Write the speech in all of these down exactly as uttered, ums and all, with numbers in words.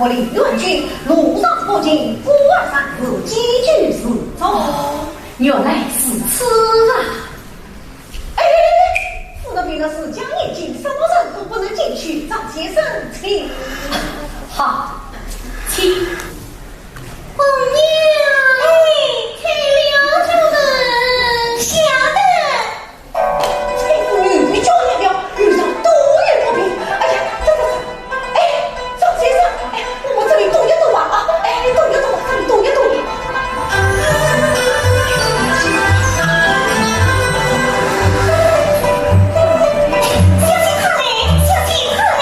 林元君，路上不见，故而上前，几句自招。哦，原来如此啊！哎，夫人病了，自家眼睛，什么人都不能进去。张先生，请。好，请。红娘，哎，开了这个门，晓得。 这个女教练了，遇上多有毛病。哎呀，这个，哎，张先生，哎，我们这里躲一躲吧，啊，哎，躲一躲，这里躲一躲。小心看嘞，小心看嘞。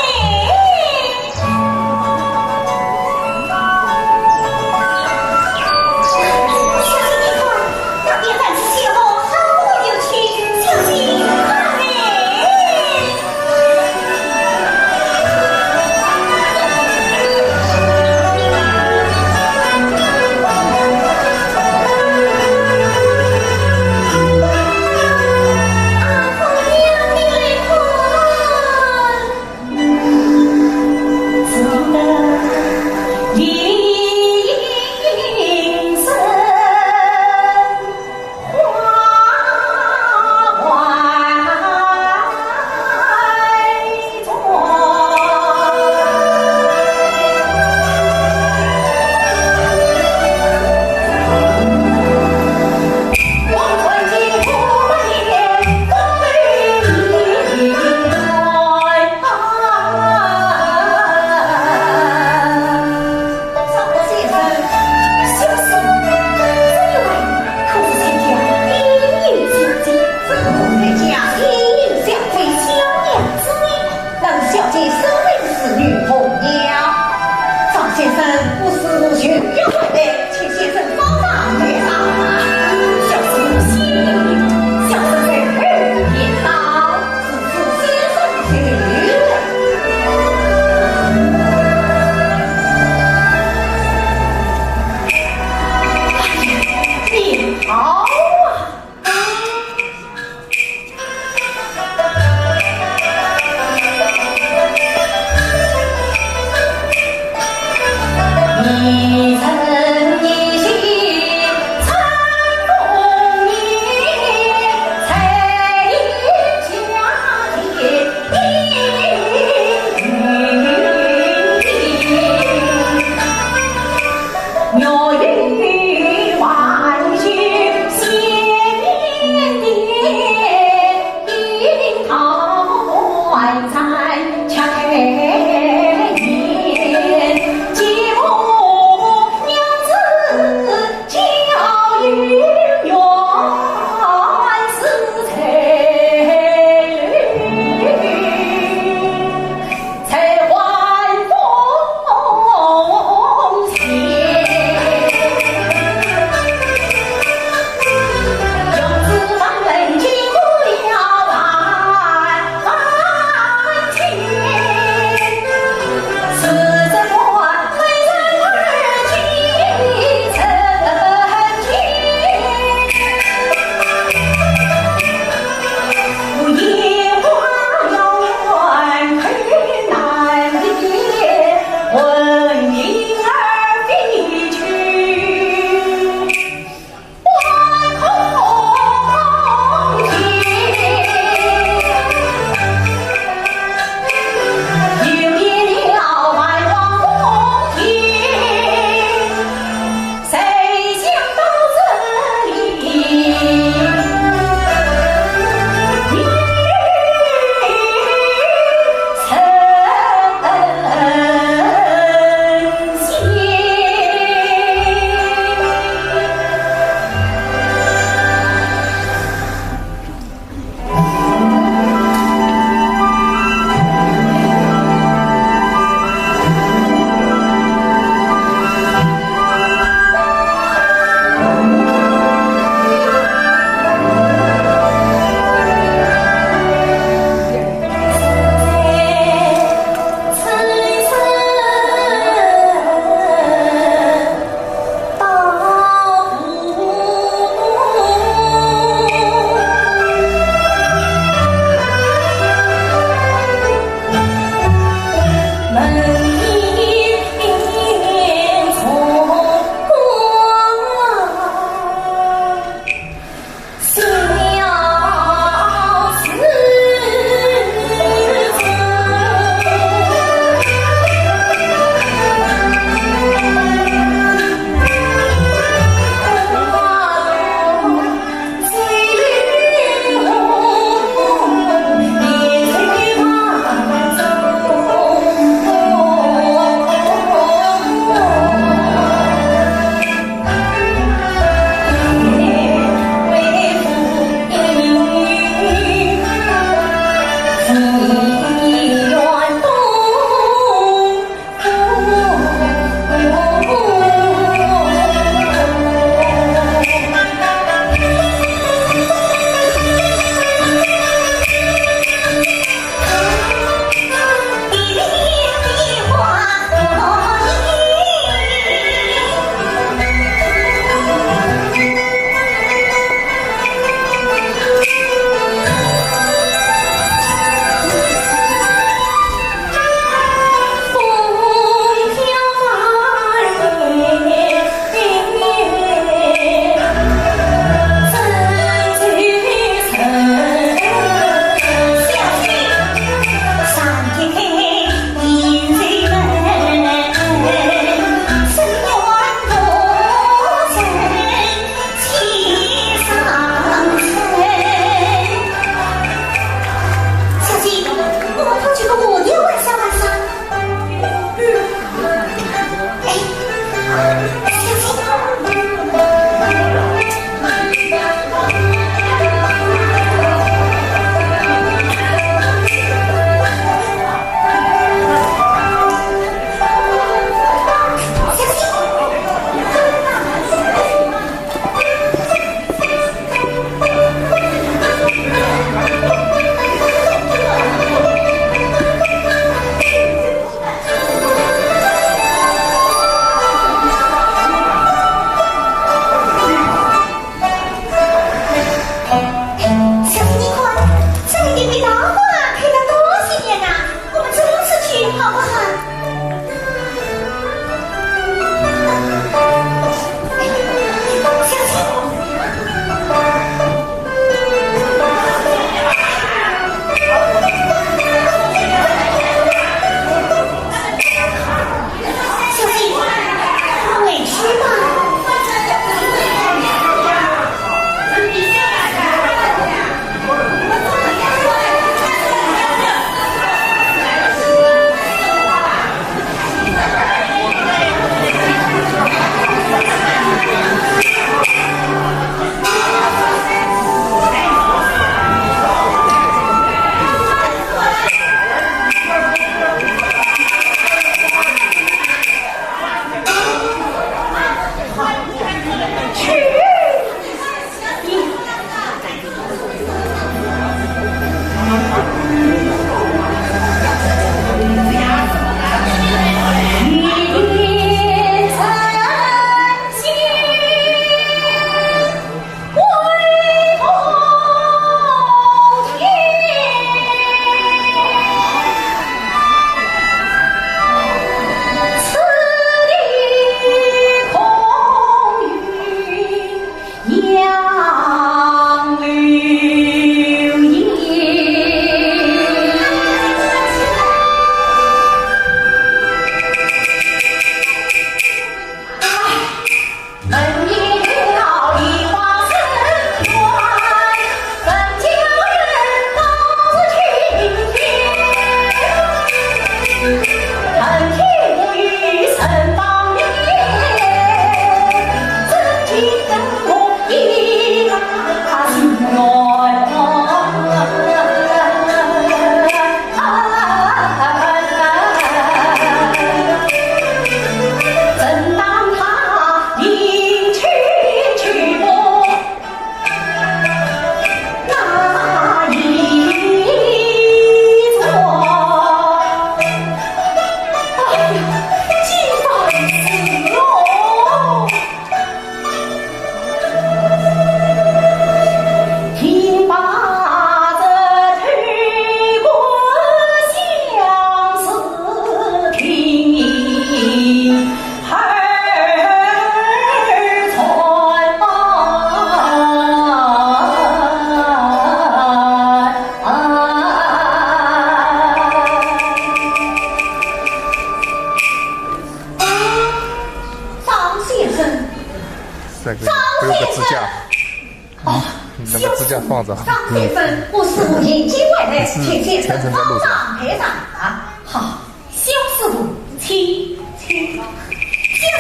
放着。张先生，我是无意间外来，请先生帮忙陪唱啊。好，小师傅，请，请。小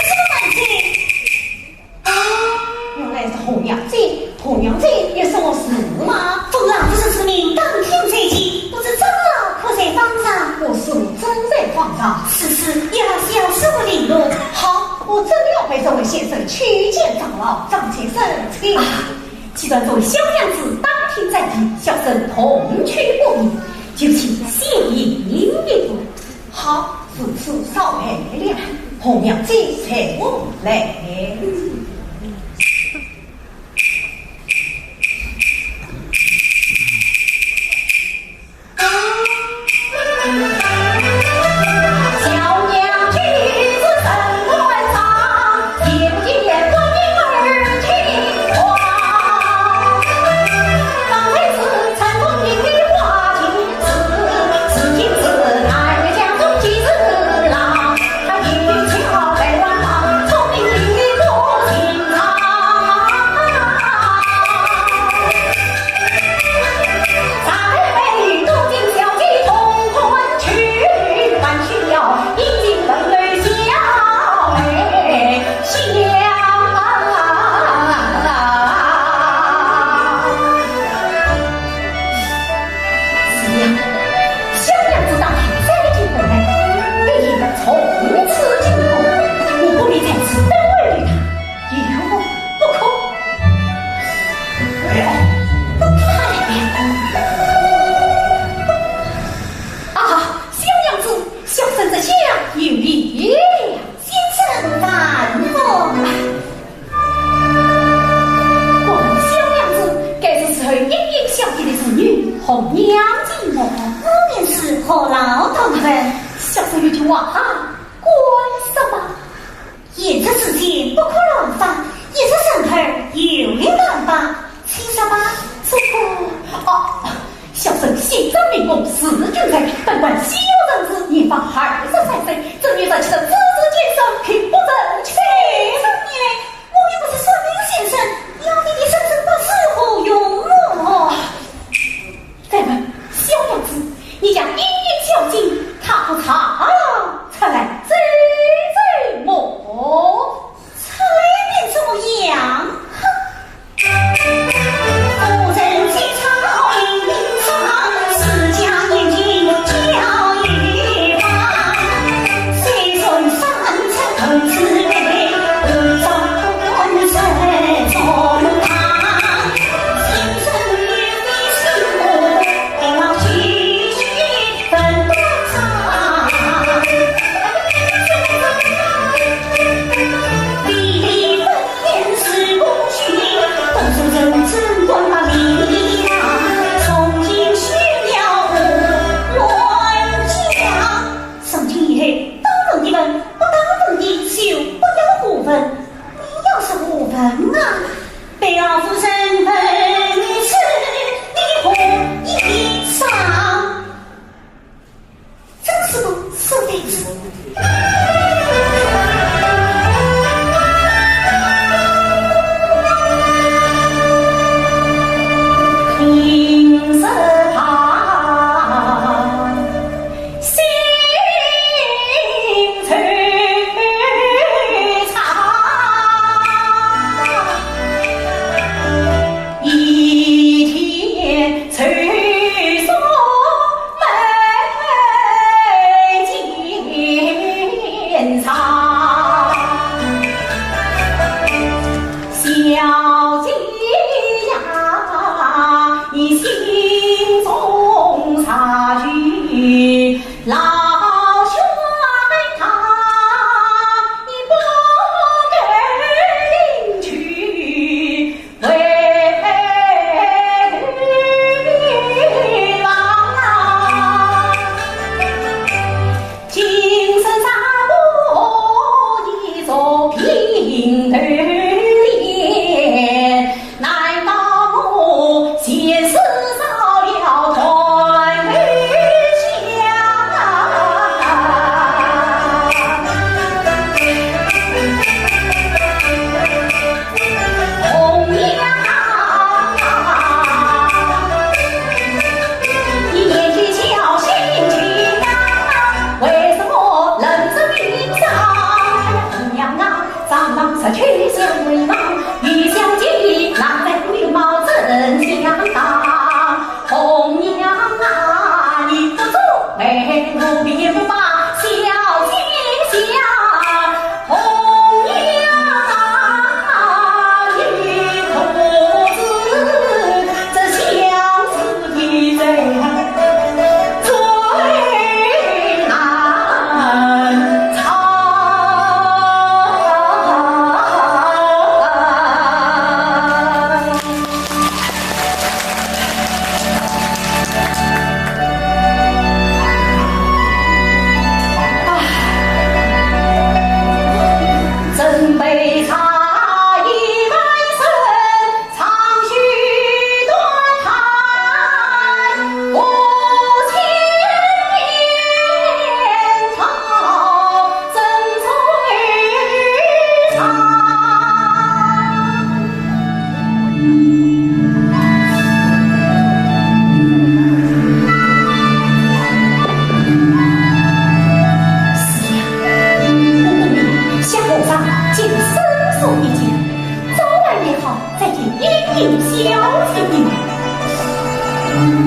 师傅们请。啊，原来是红娘姐，红娘姐有什么事吗？奉老夫子之命，打听才知，不知长老可在方丈？我是正在方丈。此事要小师傅领路。好，我正要陪这位先生去见长老。张先生，请。啊， 既然这位小娘子打听在即，小生同去无益，就请先行一步。好，如此少陪了，红娘姐随我来。 是呀，小娘子打听早已回来，必定从此经过，我不免在此等候于她，有何不可？哎，她来了。啊，小娘子，小生这厢有礼。先生万福。 我问小娘子，该是侍候莺莺小姐的侍女红娘姐么？我便是，何劳多问？小生有句话，敢说吧？言出此言，不可乱发，一时生事，有灵难报，请说吧。这个，哦，小生姓张名凤，字君瑞，本贯西湖人氏，年方二十三岁，正月十七日子时建生，平步青云。 我又不是算命先生，要你的生辰八字何用哦？再问小娘子，你家莺莺小姐，她不常出来走走么？出来便怎么样？哼！ 从今以后，当问的问，不当问的就不要胡问。你要是胡问啊，被老夫人问你是你何以上？ 真是个书呆子。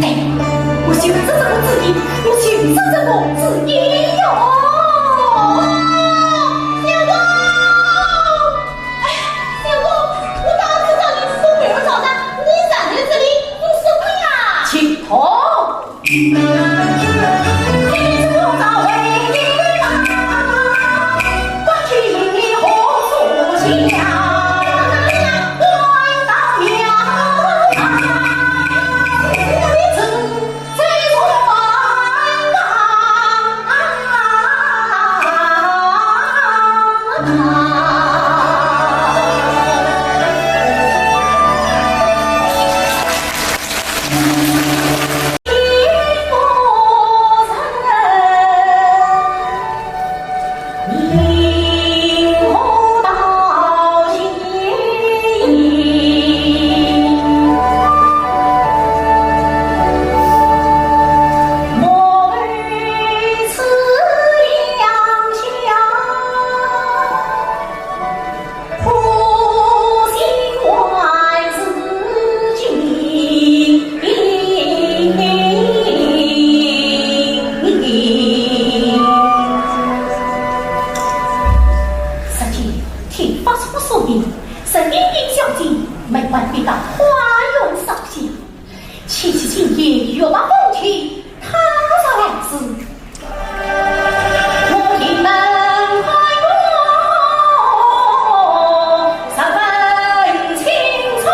哎，我就知这个主意，我就知这个主意哟。相公，哎，相公，我到处找你，都没有找到，你站在这里做什么呀？请坐。实际听法叔说明，是莺莺小姐没完毕的花容少年。 七七今夜月白风清，他日来迟。我迎门开过，十分清楚。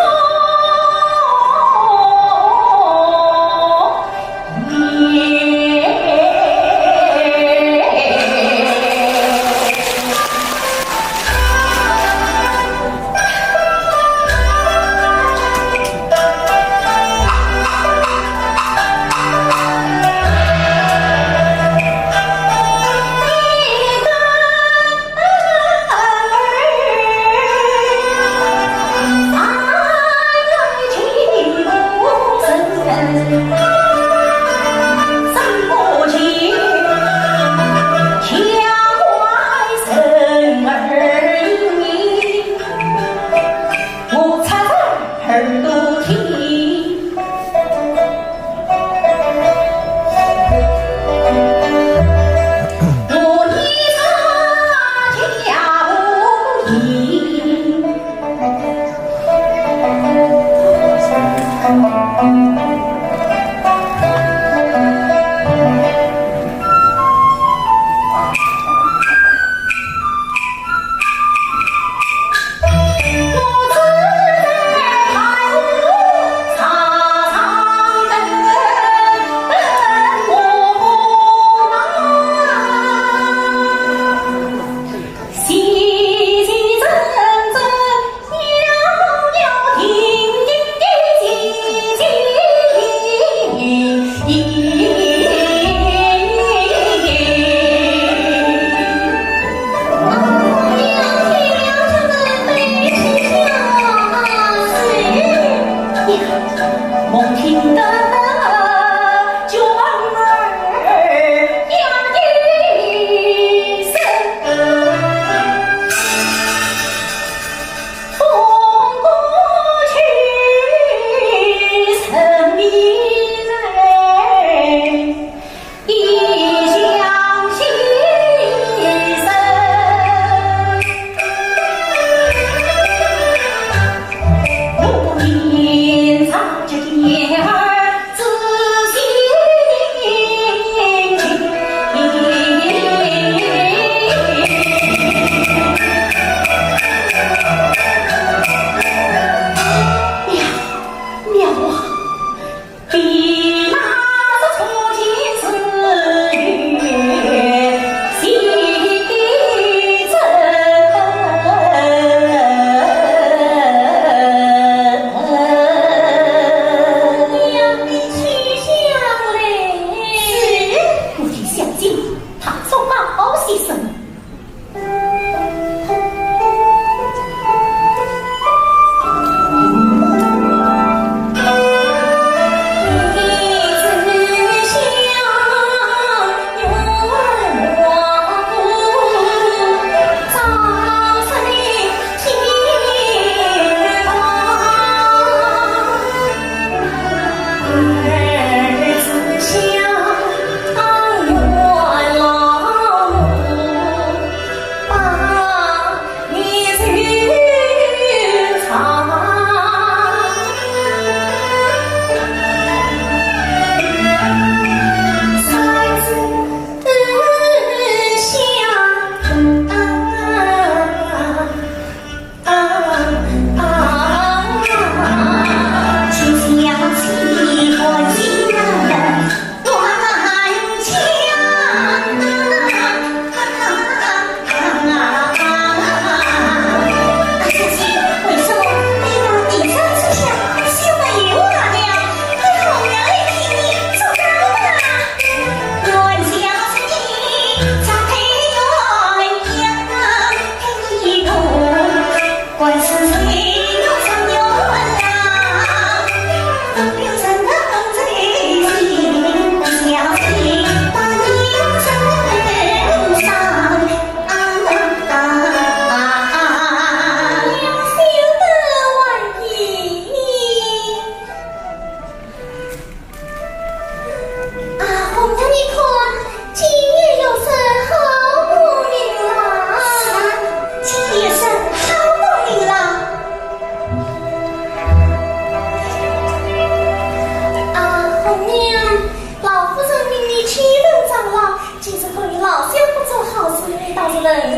今日可与老相公做好事，倒是人了呢。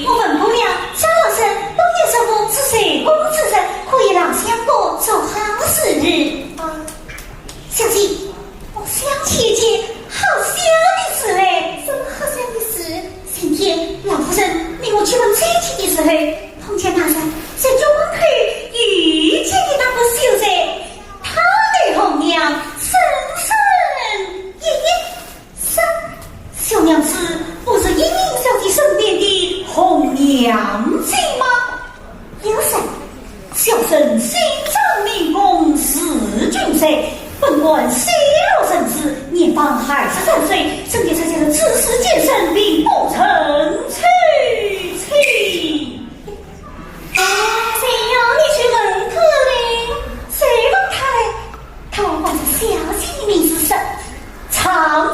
我问过了，小老生都有什么是谁公之人，可与老相公做好事呢？啊，小姐，我想起一件好笑的事来。什么好笑的事？前天老夫人命我去问亲戚的时候，碰见那人在角门口遇见的那个秀才，他对红娘深深一揖。 三，小娘子不是莺莺小姐身边的红娘姐吗？有人，小生姓张名珑，字君瑞，本贯西洛人氏，年方二十三岁，生得出家了，自是单身，并不曾娶妻。 谁要你去问他嘞？谁问他嘞？他还唤着小姐的名字说，常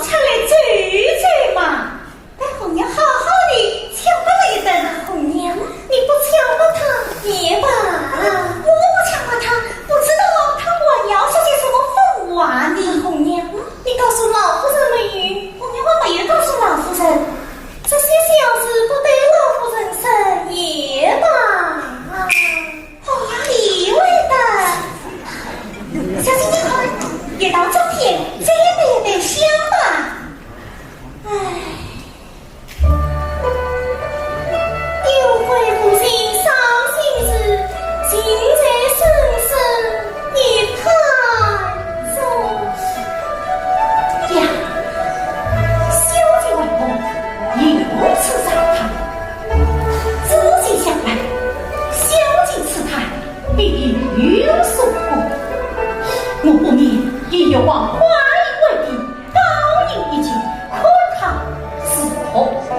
出来走走嘛。待红娘好好的巧巴了一顿。红娘，你不巧巴他也罢。我不巧巴他，不知道他还要说些什么疯话呢。红娘，你告诉老夫人没有？红娘，我没有告诉老夫人。 这些小事不对老夫人说也罢。红娘理会的。小姐你看，一到春天，再摆一摆香吧。唉，有回夫妻伤心事，尽在深深一叹中。 呀，小姐外公又此上堂，仔细想来，小姐此谈必定有所故，我不免以玉皇花印为凭，高印一件，看看如何。 哦，好。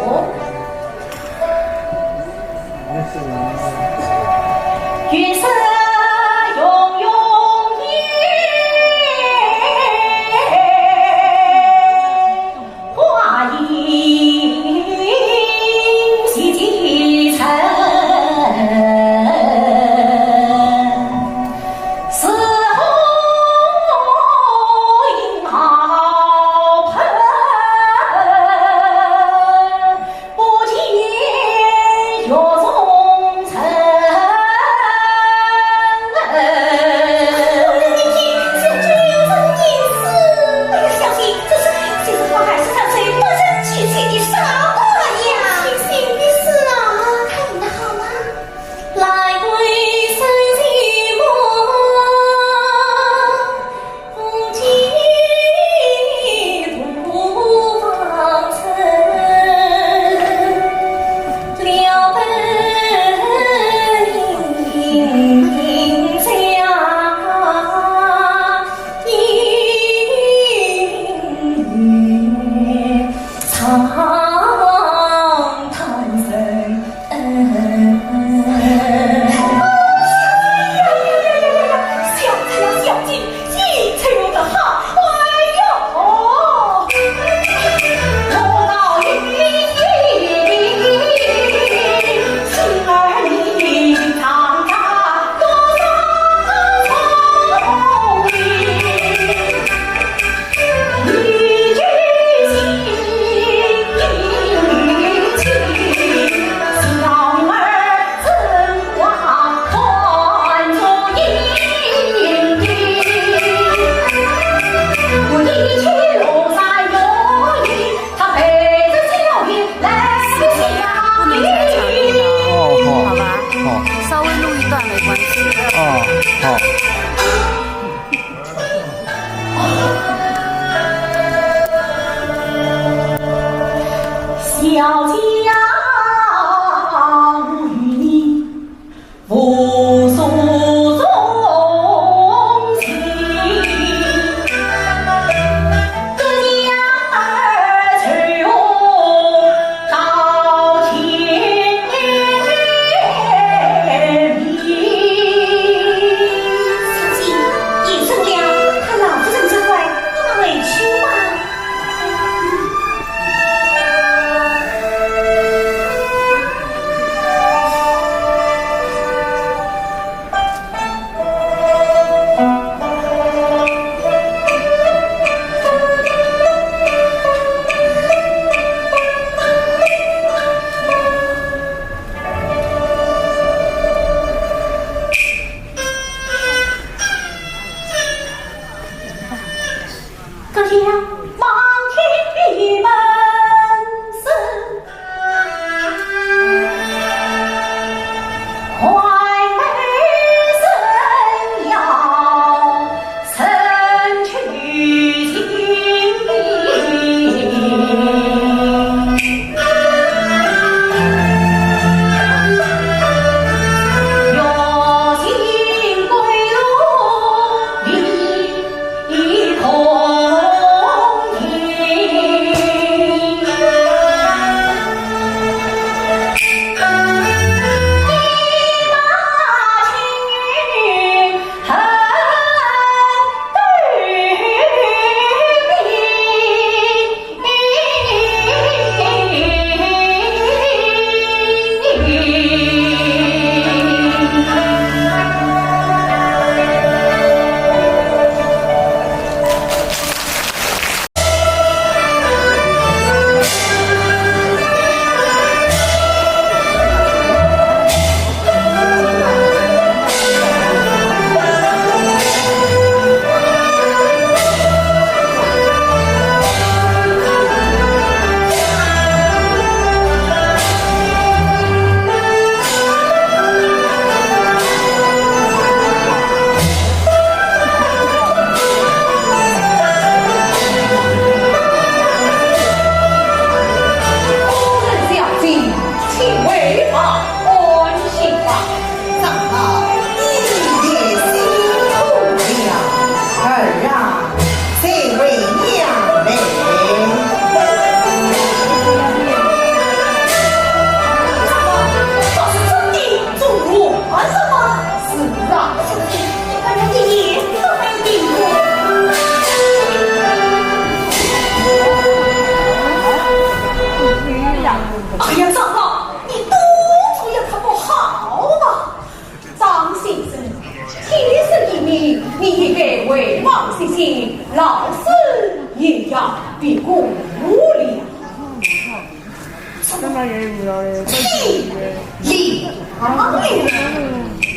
好吧？好。稍微录一段没关系。哦，好。 小姐，夜深了，他老夫人责怪，我们回去吧。夫人小姐，请回房安歇吧。长老，你也辛苦了。儿啊， 谁为娘来？这是真的，做我儿子吗？是啊，小姐，你看他一眼都没盯过。哎呀，长老，你多做一刻不好吗？ 张先生，天色已明，你应该回房歇息，老师也要闭馆了。天亮了。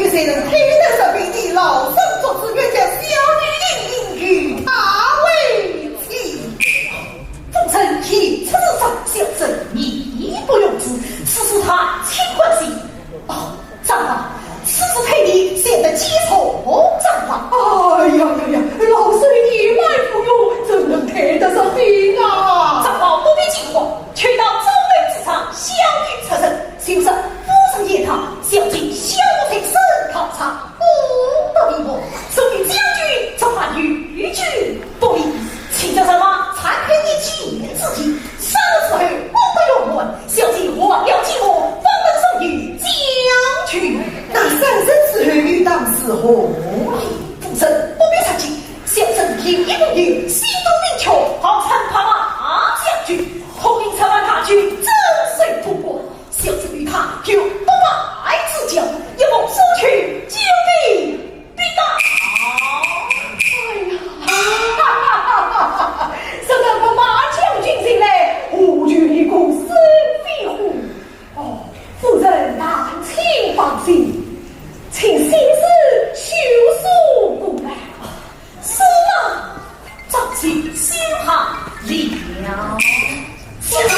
谁能配得上你老身做主，愿将小女莺莺与他为妻。风声已传至上，小生义不容辞，此事他请放心。哦，张华，此事配你，显得几重张华。哎呀呀呀，老身的年迈无用，怎能配得上你啊？张华不必惊慌，去到中楼之上，小女出声，就说夫人言道，小姐小女身逃差，不得闭目，所以将军张华与君不明。请这人马参配一起之计，三日之后，我不用问，小姐还了寂寞，方能送与将军。那三日之后，又当是何日？夫人不必着急，小生一个月，心中明确，好乘白马将军，孔明策马大军，征水渡关。 小生与他有不败之交，一封书去，救兵必到。哎呀，哈哈哈哈哈！这个白马将军前来，何须你个孙飞虎？哦，夫人但请放心，请先生修书过来。 是吗？早就修好了。小姐，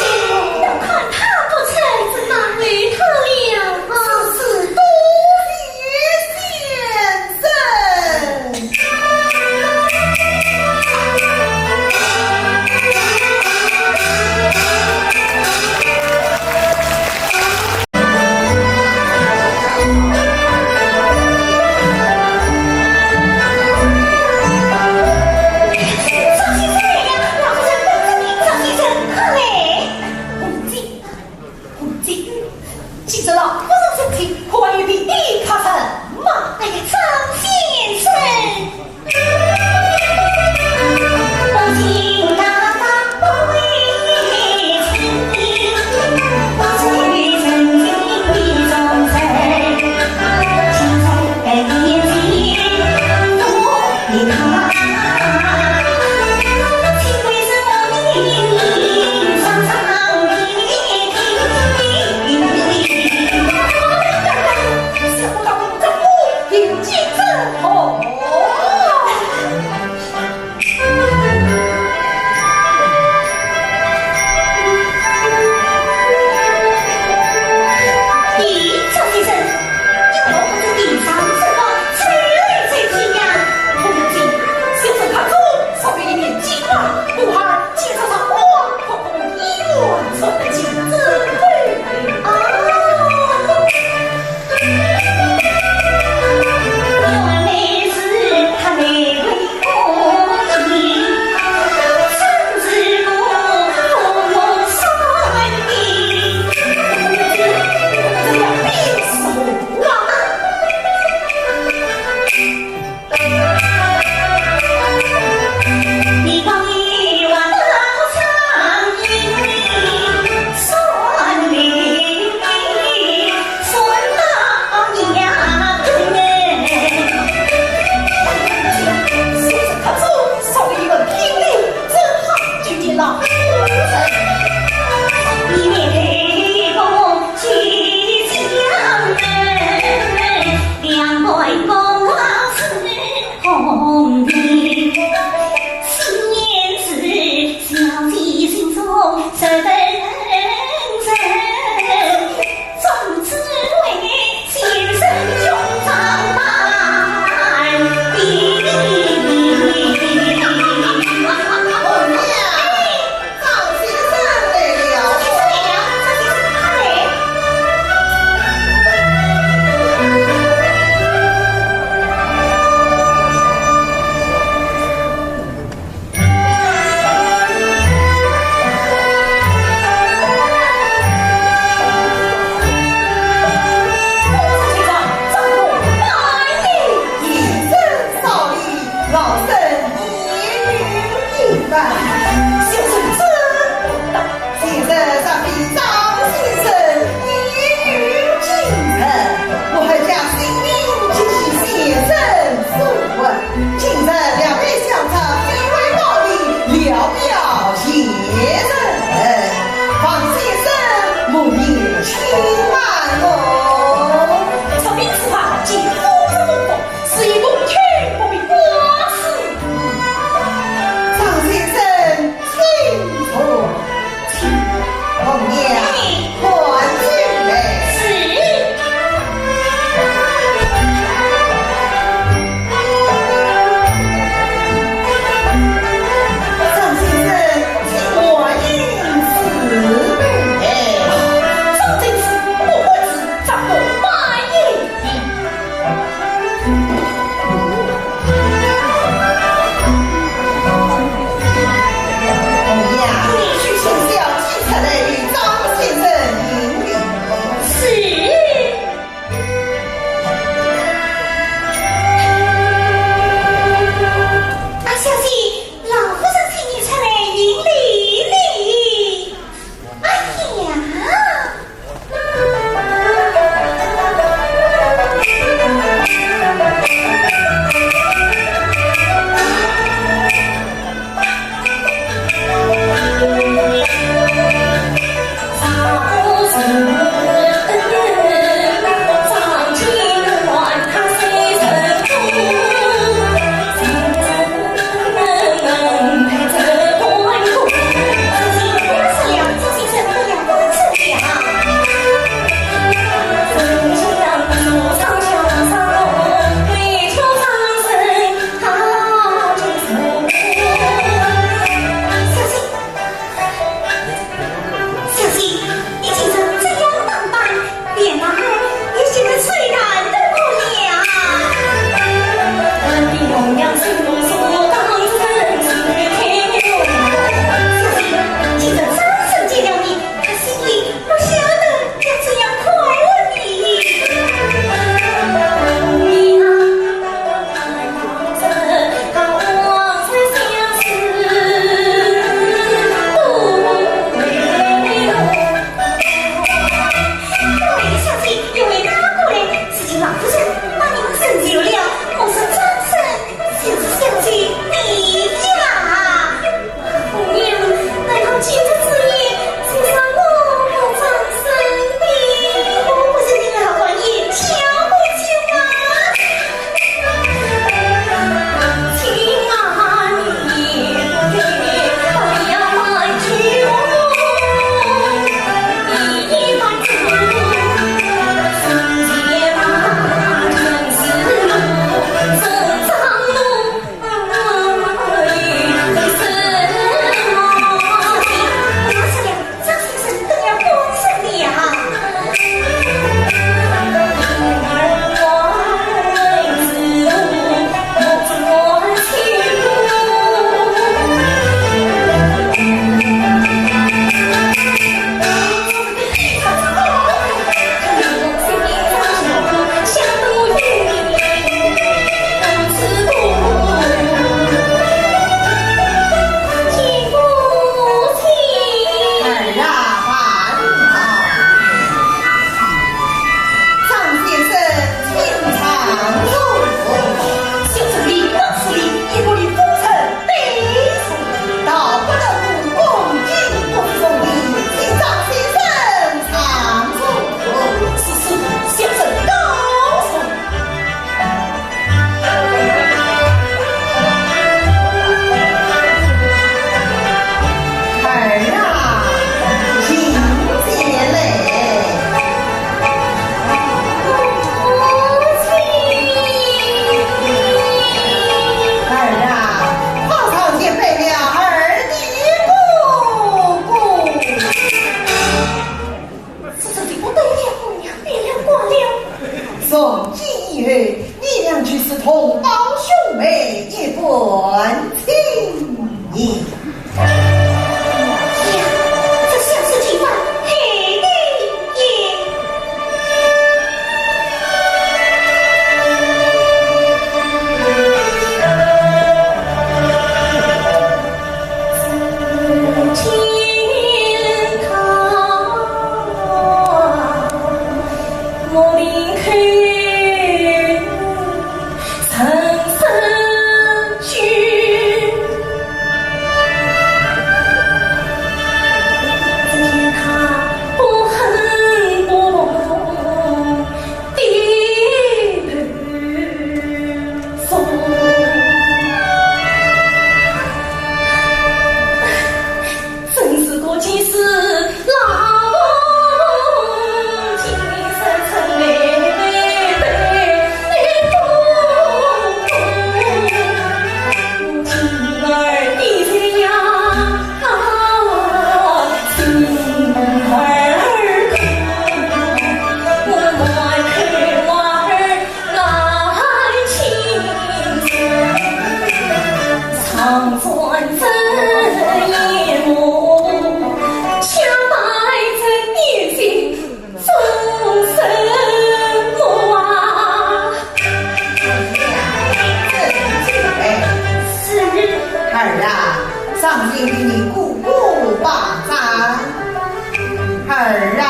儿啊，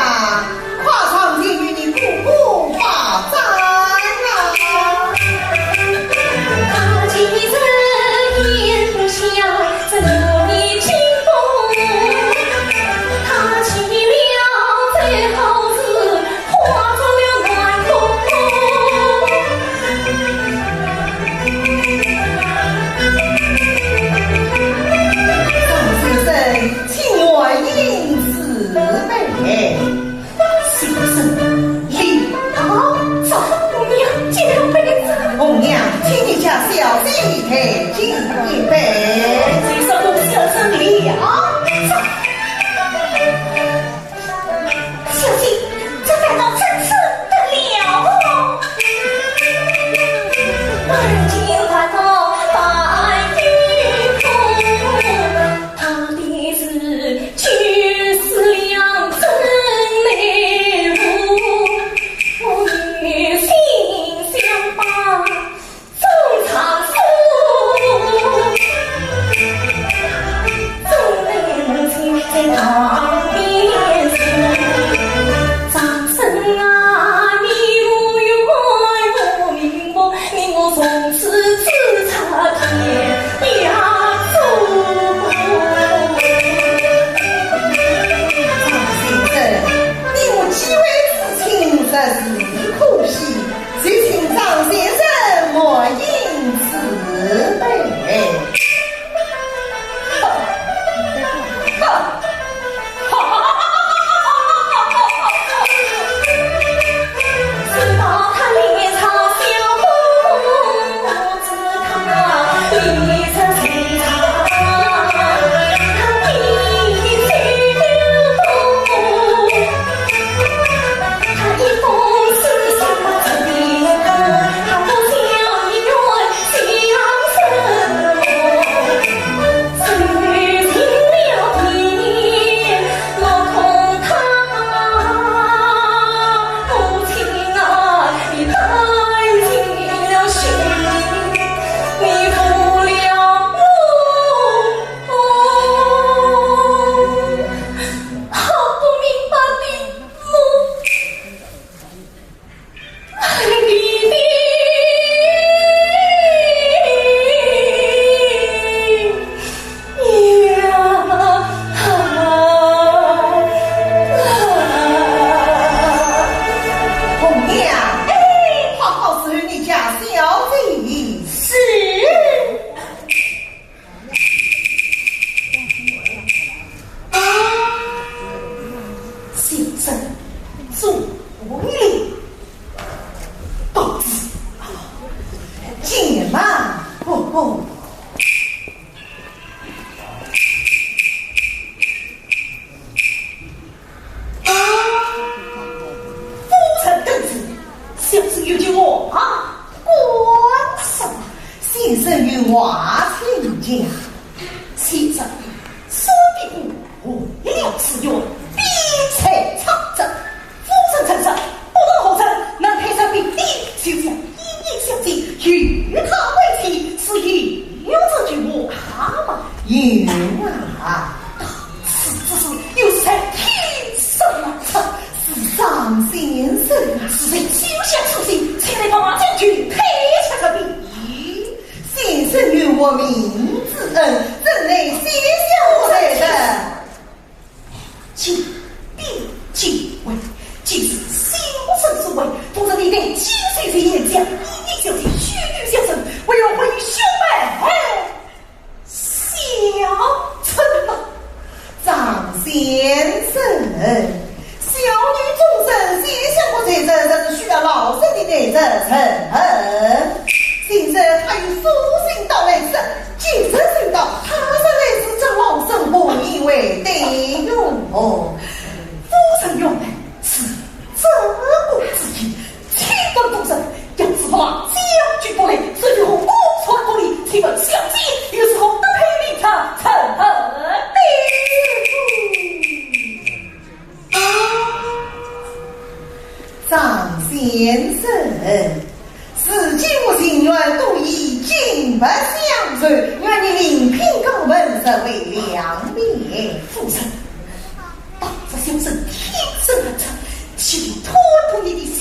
快上前与你哥哥把盏啊！张先生，请原因自备。先生，礼。啊，这红娘，这红娘。红娘，请你家小姐抬进一杯。这是我小生礼啊。这 小姐，这反倒真是得了。张先生，你我既为至亲，实是可喜。 就请张先生满饮此杯。红娘，哎，快好侍候你家小姐。是。 啊，先生，坐回来。公子，且慢。哦，哦。啊，夫人等着，小生有句话。 官什么？先生有话请讲。先生，孙必固为了此愿，逼在长征。夫人曾说，不论何人能配上兵的，就将莺莺小姐与他为妻，是有这句话吗？有啊。 此之事，有谁听说来着？是张先生。是谁？休想粗心，且待马将军退下这边。先生与我命之恩，怎奈先生不在的？请禀。既是先生所为，不知你待金水前言讲，莺莺小姐许久相思，为何会兄妹 小春呐。张先生，小女终身先生不在，这是需要老身的内侄陈恒。先生他有书信到来时，即日就到，他若来迟，这老身何以为对哟？夫人原来是这个主意。 请问夫人，要是把将军不来，是如何公传国里？请问小姐又是何德配名堂，成何美名？啊，张先生，如今我情愿多以金帛相赠，愿你另聘高门，实为良媒。夫人， 到这时就是天生的，请托托你的先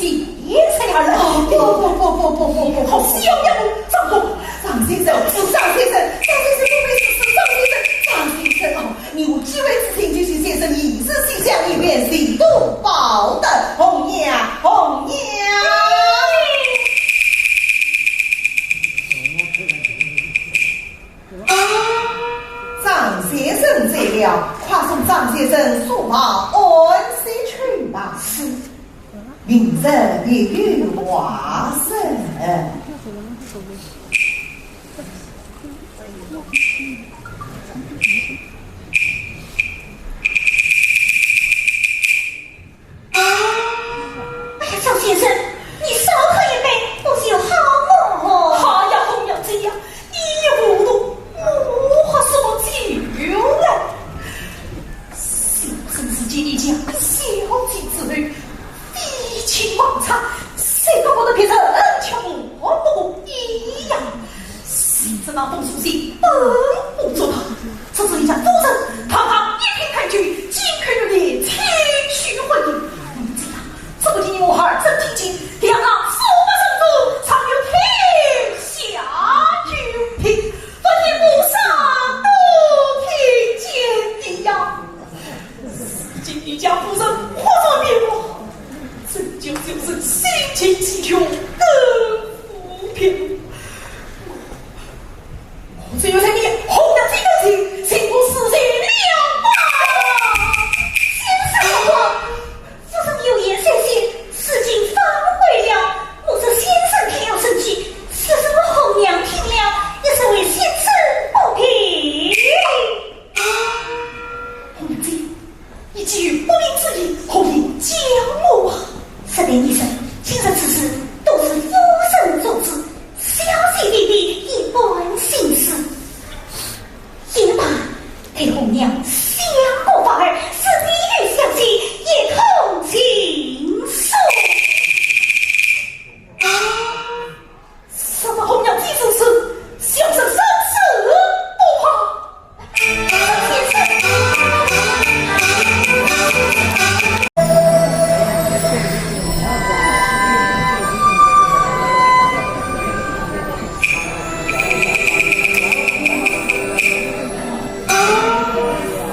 生而来。哦，不不不不不不不，好小丫头，张工，张先生，张先生，张先生，不会是张先生，张先生哦，你有机会之前就是先生一日西厢，你便是都保的红娘，红娘。张先生醉了，快送张先生书房安歇去吧。是。明日又有话说。哎呀，张先生，你少喝一杯，不是有好梦哦。哎呀，红娘姐呀，你也糊涂，我喝什么酒了？小生是见你家小姐之后，废寝忘餐，谁都不得别人，却不过一样。 谁知那封书信本不足道，只是你家夫人堂堂一品太君，金口玉言，亲许婚姻。你这样，怎不听我耳仔听见，两人素不相识，常有天下酒品，不听不上都听见的呀。 如今你家夫人忽然变卦，这叫小生心情崎岖，更无边路。我只有在你红娘姐跟前，请我自尽了吧。先生不过，夫人有言在先，如今反悔了。我说先生看了生气，若是我红娘听了，也是为先生不平。 红娘姐，你既有不平之意，何必将我啊？实在你说，今日之事都是夫人做主，小姐未必一般心思。也罢，待红娘想个法儿，使你与小姐一同情书。 若是红娘既如此，小生生死不怕。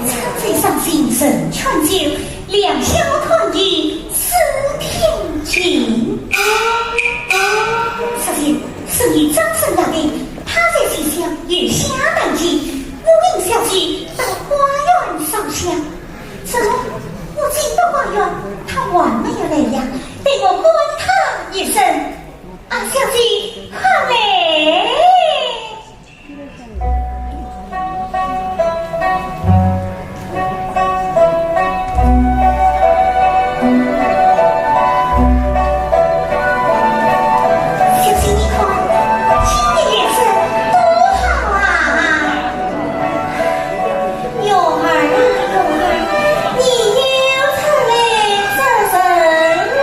春水赏心人劝酒，良宵团圆思天君。昨日生意张生那边，他在西厢月下弹琴，我引小姐到花园烧香。怎么我进到花园，他还没有来呀？待我唤他一声。啊，小姐，快来！ 小姐，你看，今日月色多好啊！月儿啊，月儿，你又出来做甚么？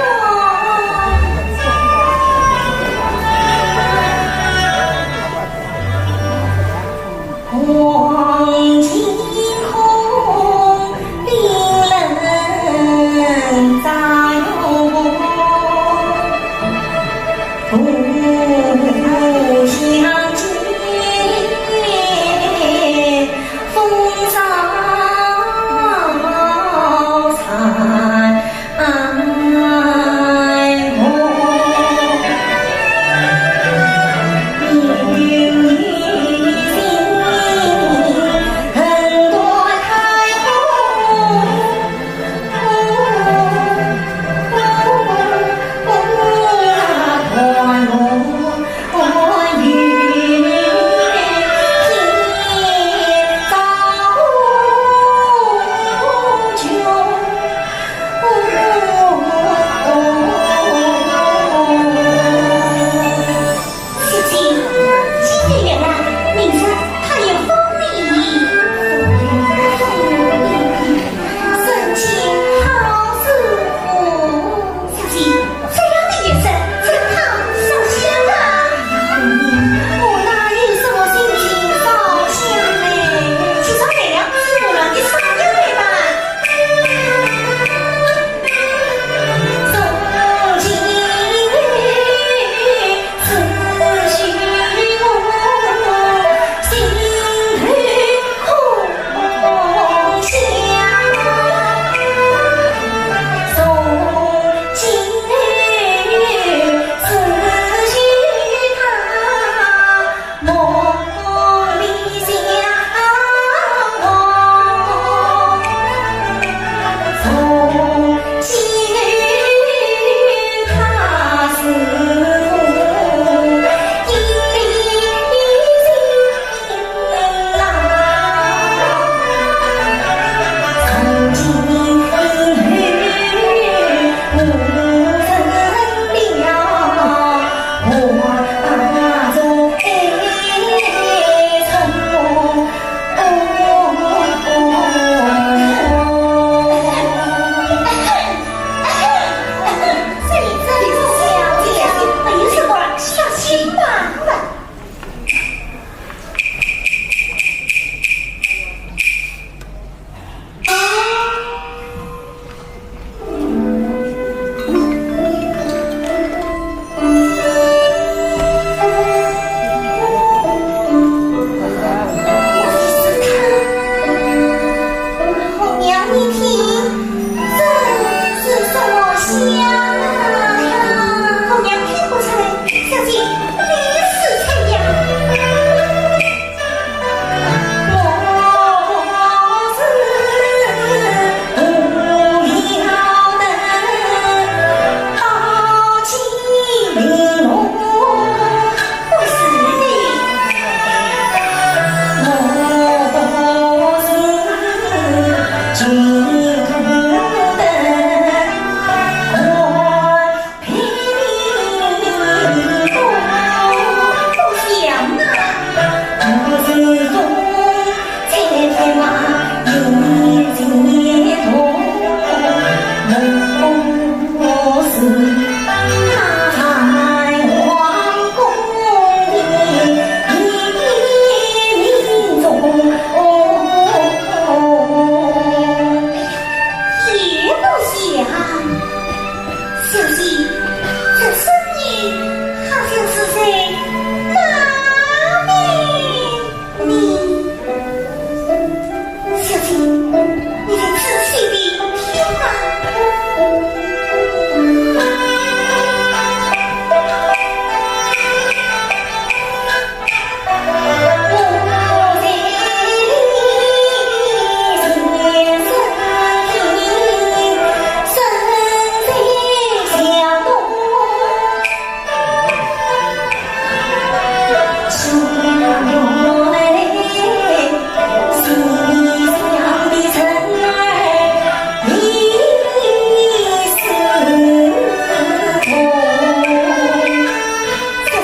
小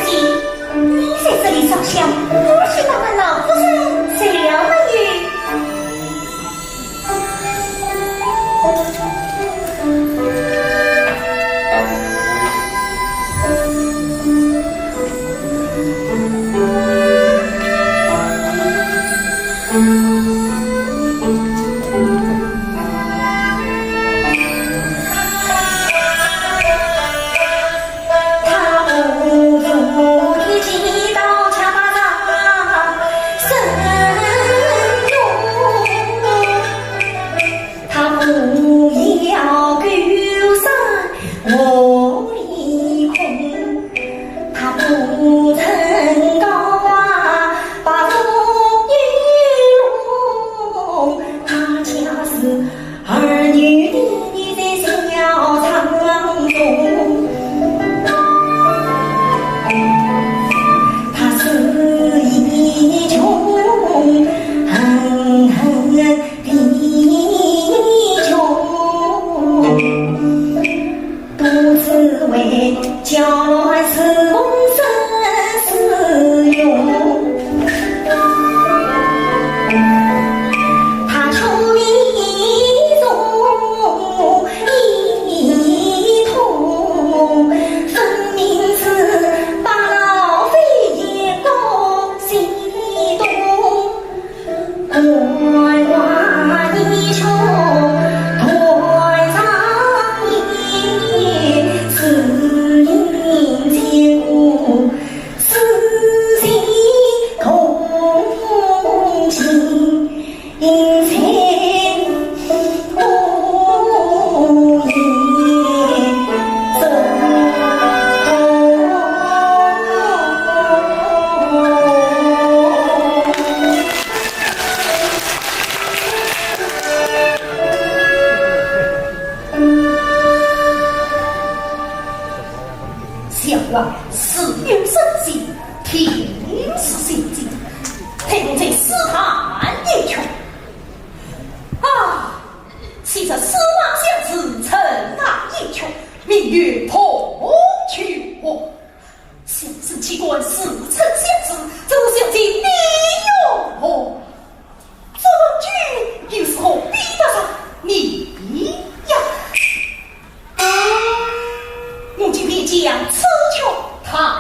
姐，你在这里烧香，不去打扰老夫人睡了没有？ 想王是有生死，天是心机，配我在此谈一曲。啊，昔日司马相如曾打一曲，名曰《铜雀》。 相如岂敢自称相如，这位小姐你哟？这王君又是何比得上你呀？我今便将此曲弹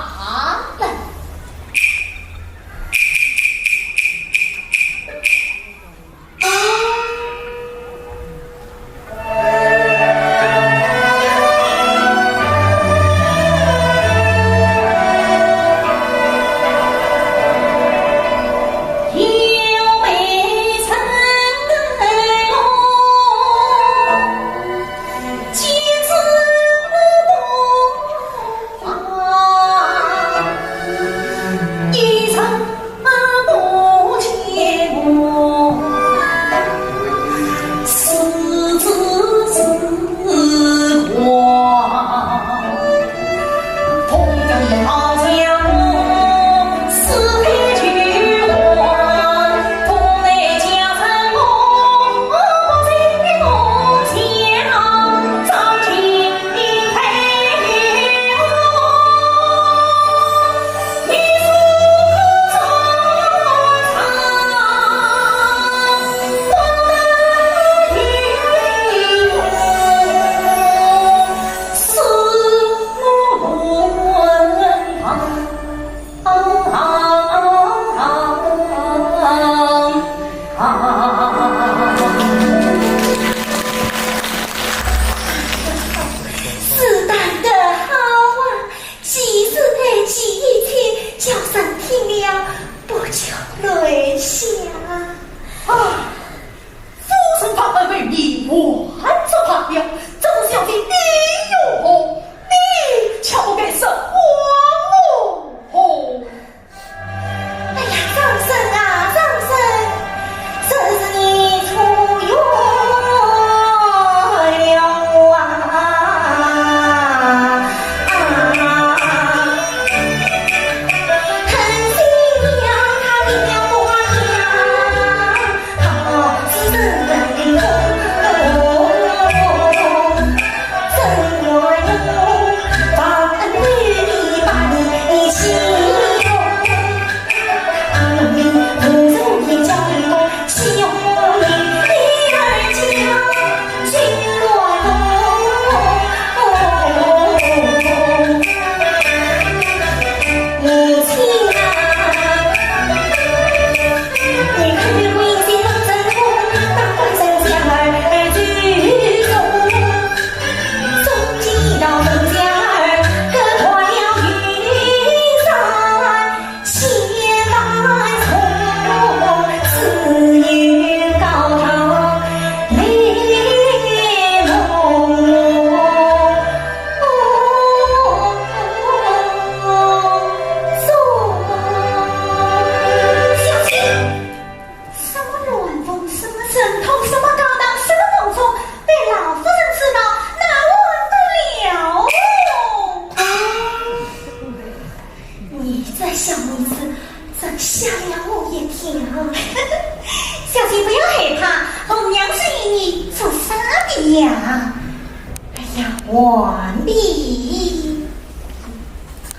哎呀，完毕。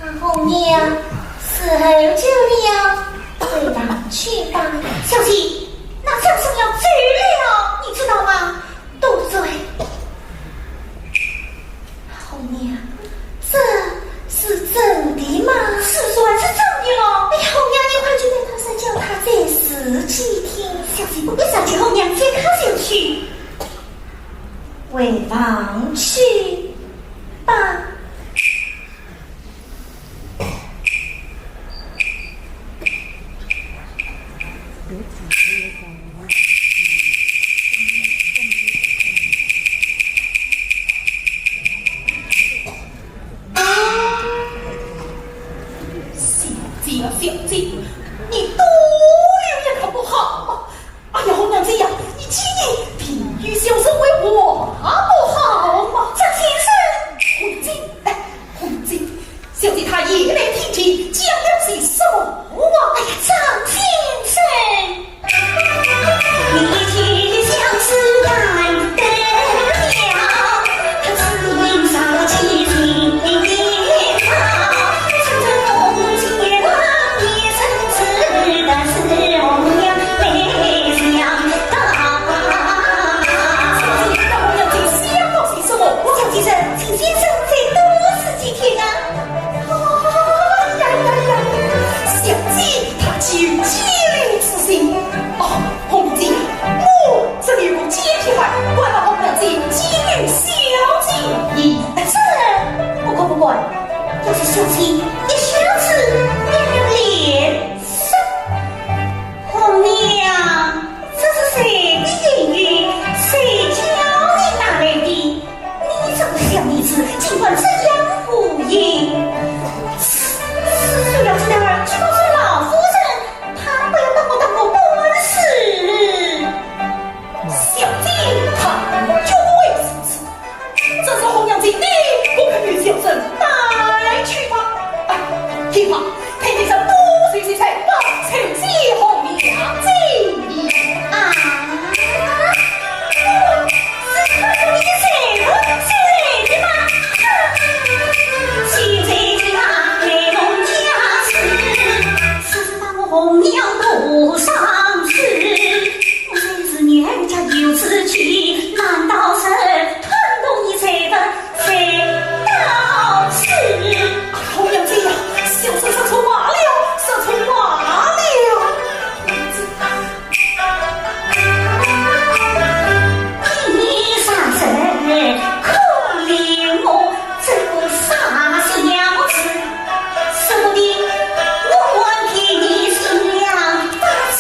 啊，红娘，伺候久了，回房去吧。小姐，那张生要走了，你知道吗？多嘴。红娘，这是真的吗？是，自然是真的了。哎呀，红娘，你快去对他说，叫他再试几天。小姐不必着急，红娘，接他就去。回房去吧。小姐，小姐，你多留一刻不好吗？哎呀，红娘姐呀，你今日定与小生为何不好吗？张先生，红娘姐，哎，红娘姐，小姐她也来听听讲了些什么啊？哎呀，张先生。小姐，她既有千里之心。哦，红娘姐，我这里有个奸细，还管了红娘姐，奸细小姐。咦，这我可不管。要是小姐一下子变了脸色。红娘，这是谁的言语？谁叫你拿来的？ 你这个小妮子，竟敢这样胡言！是，是，是，要知道，去告诉老夫人，她不要当我当我不问事。小姐，她绝不会如此。这是红娘姐的，我可与小生带去吧。哎，听吧。 太平上多岁岁才把陈氏红娘姐啊！是他说你是谁？谁来的吗？现在他来弄家事，说是把我红娘拖上去，我虽是女儿家有志气，难道是 看懂你才的才道是。红娘姐呀，小生说错话了，说错话了。你杀人可怜我，这个傻小子。 说不定我还替你想法子。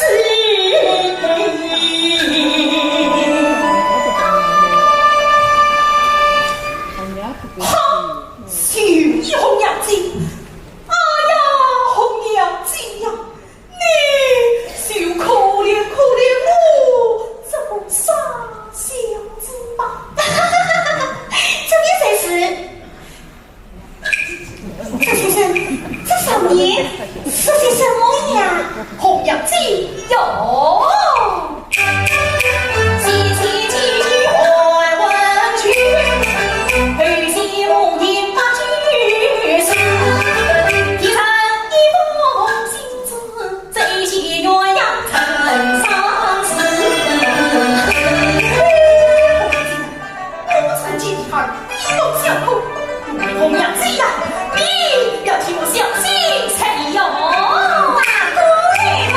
好，就依红娘姐。哎呀，红娘姐呀，你就可怜可怜我这个傻小子吧。这便才是。 张先生，这少年说些什么呀？红娘姐呀，我们曾经的儿，你我相公，红娘姐呀，你要替我小心才哟。那当然嘛。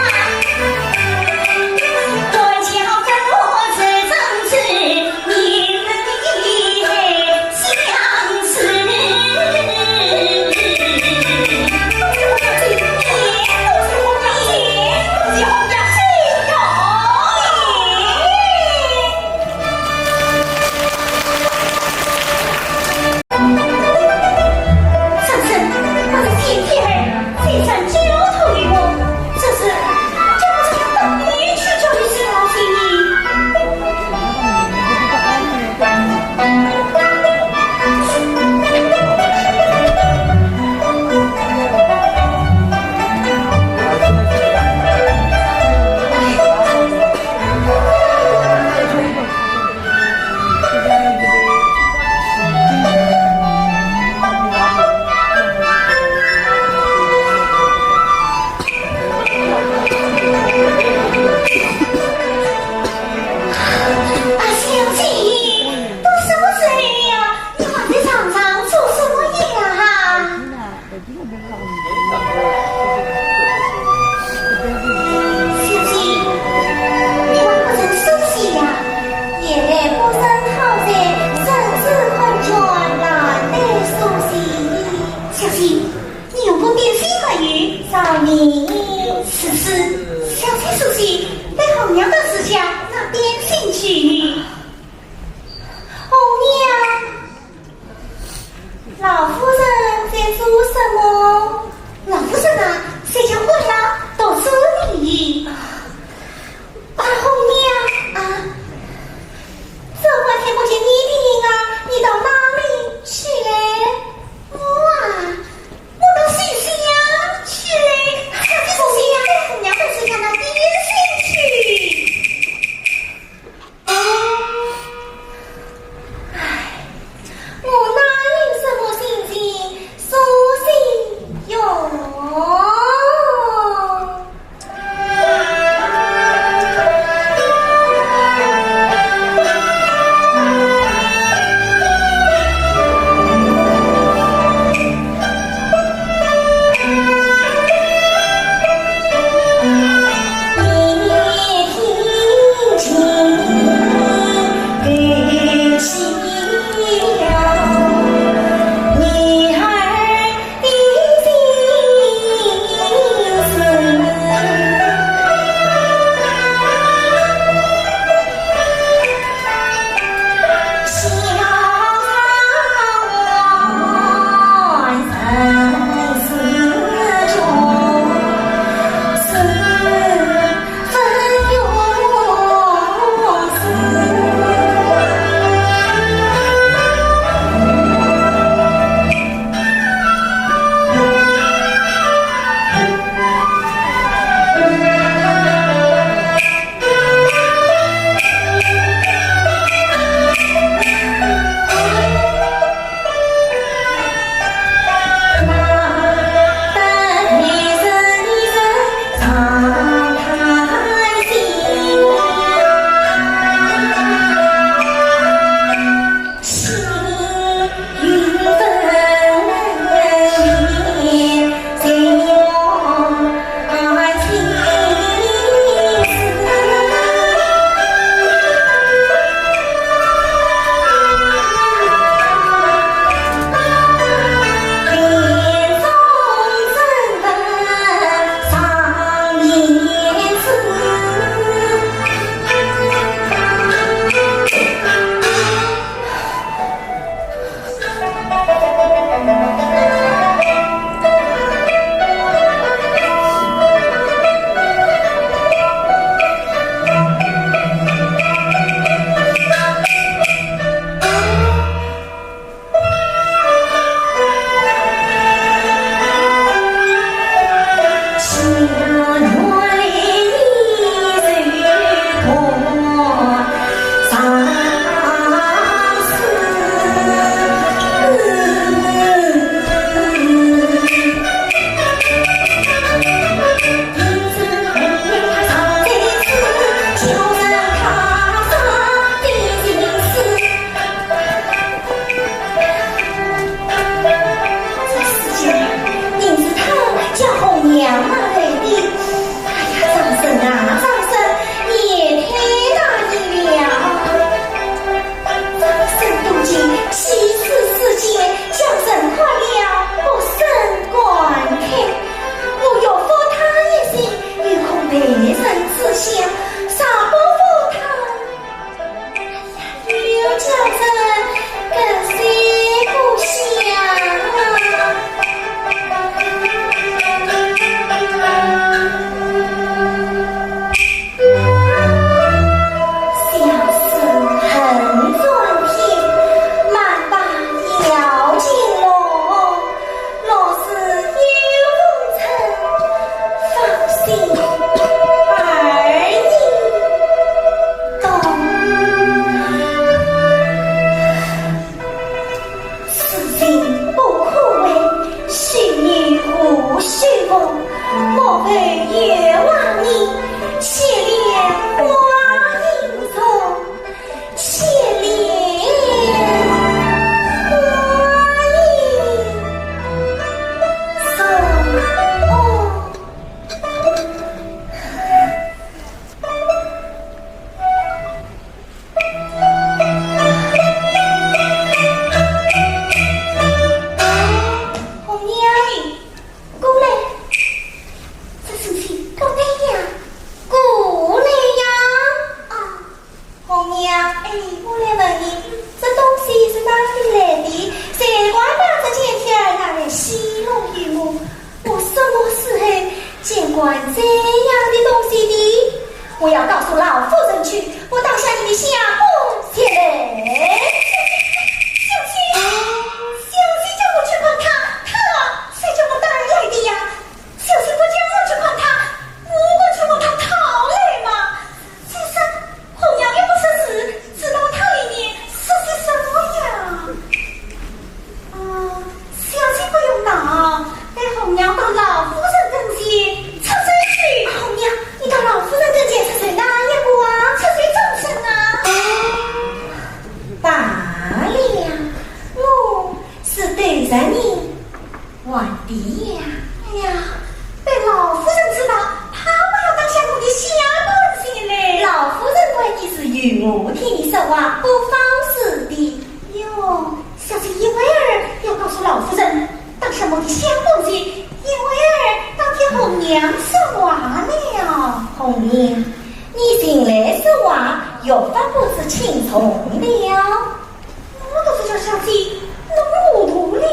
弄糊涂了。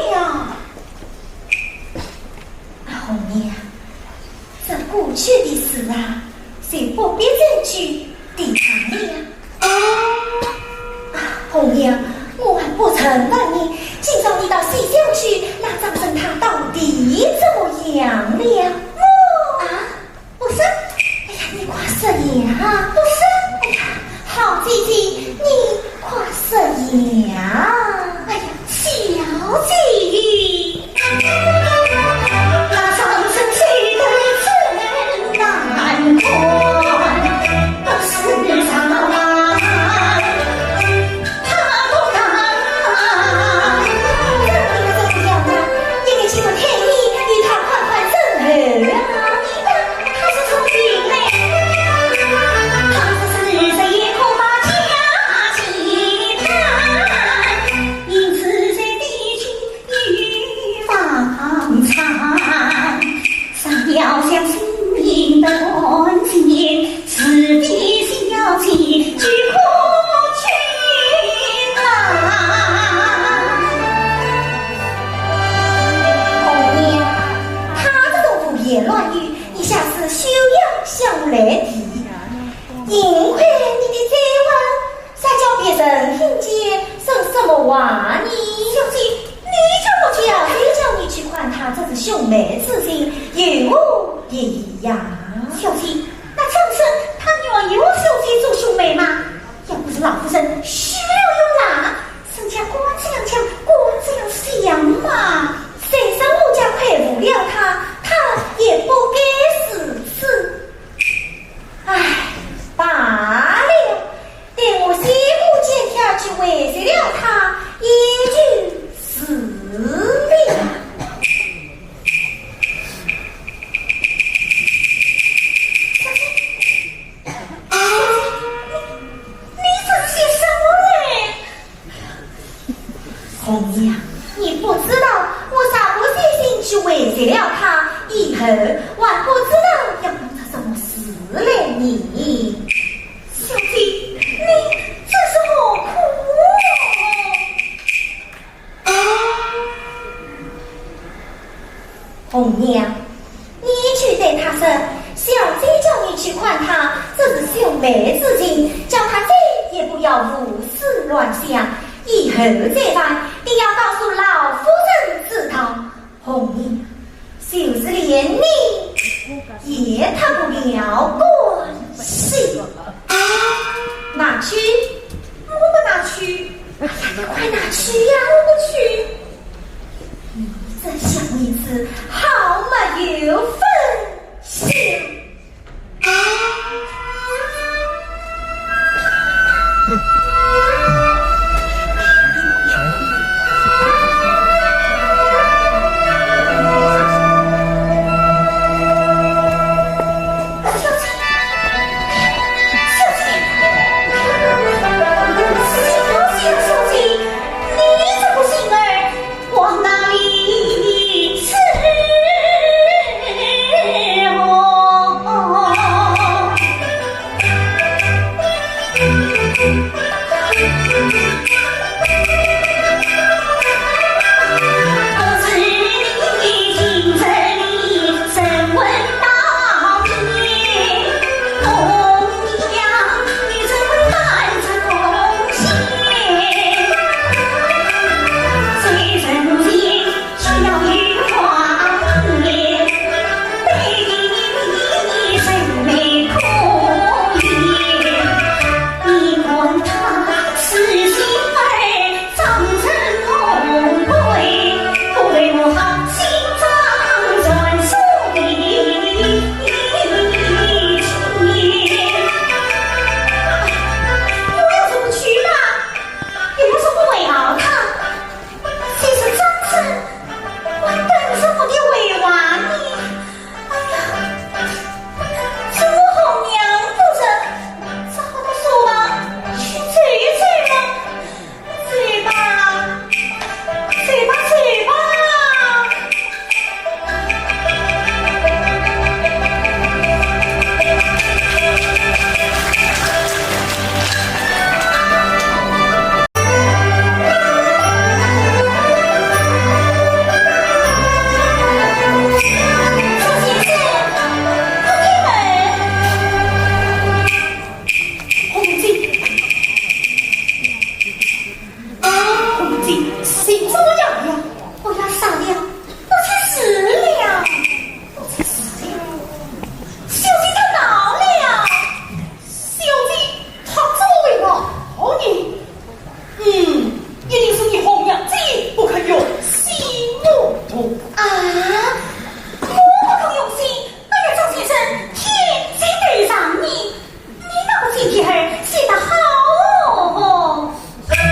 啊，红娘，这过去的事啊，就不必再去提它了。啊，红娘，我还不曾问你，今朝你到西厢去，那张生他到底怎么样了？我啊， 不说。哎呀，你快说呀！不说。哎呀，好姐姐，你快说呀！哎呀，小姐。那张生虽然真难看，不是啥。 他不敢。这你可怎么样啊？因为请我替你与他宽宽仁厚啊。你看，他是聪明嘞。他是时日也可把家计担，因此在地区有房产。 上要小心的感情，是的小姐就可去啊。红娘，他这种胡言乱语，你下次休要向我来提。幸亏你的嘴唇 啥叫别人听见说什么话呢？小姐，你叫我去啊？谁叫你去看他这是兄妹之情，与我也一样。小姐，那张生他愿意和小姐做兄妹吗？要不是老夫人许了愿啦，人家管这样讲，管这样想嘛。谁说我家亏负了他，他也不该如此。唉，罢了。 待我先过肩挑去慰藉了他，也就是了。小姐，小姐，你，你这是些什么嘞？ 红娘，你不知道，我若不先行去慰藉了他，以后还不知道要弄出什么事来呢。小姐，你这是何苦啊？红娘， 你去对他说，小姐叫你去看他，这是兄妹之情，叫他再也不要胡思乱想，以后再犯，定要告诉老夫人知道。红娘，就是连你也脱不了干系。拿去，我不拿去。哎呀，你快拿去呀！我不去。 你这小妮子，好没有分晓！小姐，小姐，小姐，小姐，你这个心儿 往哪里去？情怎么样了？不要杀了，不出事了，不出事了。小姐她恼了。小姐她怎么会恼呢？嗯，一定是你红娘子不肯用心我同。啊，我不肯用心，哎呀，张先生，天在头上呢，你那个金贴儿写得好哦。 哎呀，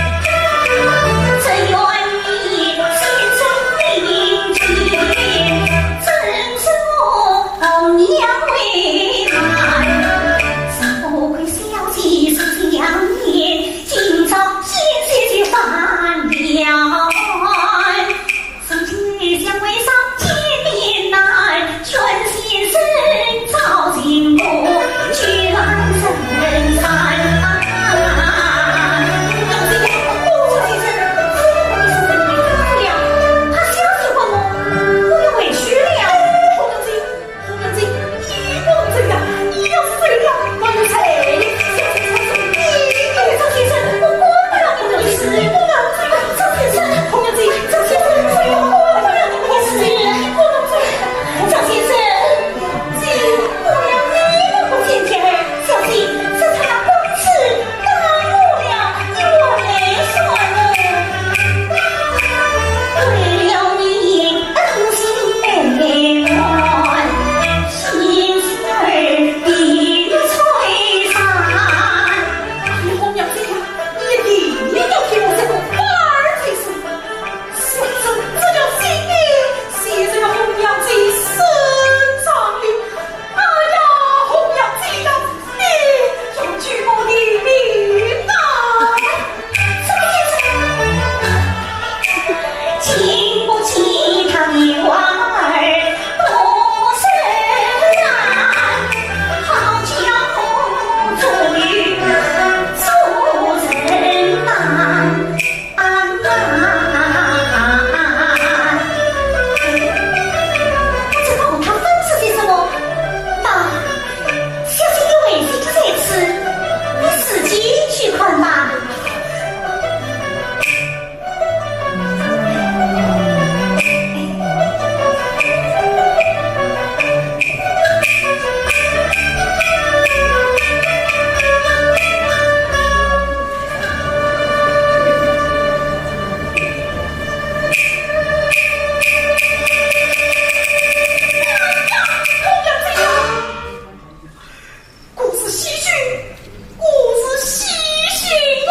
红娘子呀，你一定要替我说个法儿才是。小生这条性命，系在了红娘子身上哩。哎呀，红娘子呀，你要救我的命啊！ 这个和他分手些什么？那，小姐的回信就在此，你自己去看吧。果是喜讯，果是喜讯哦！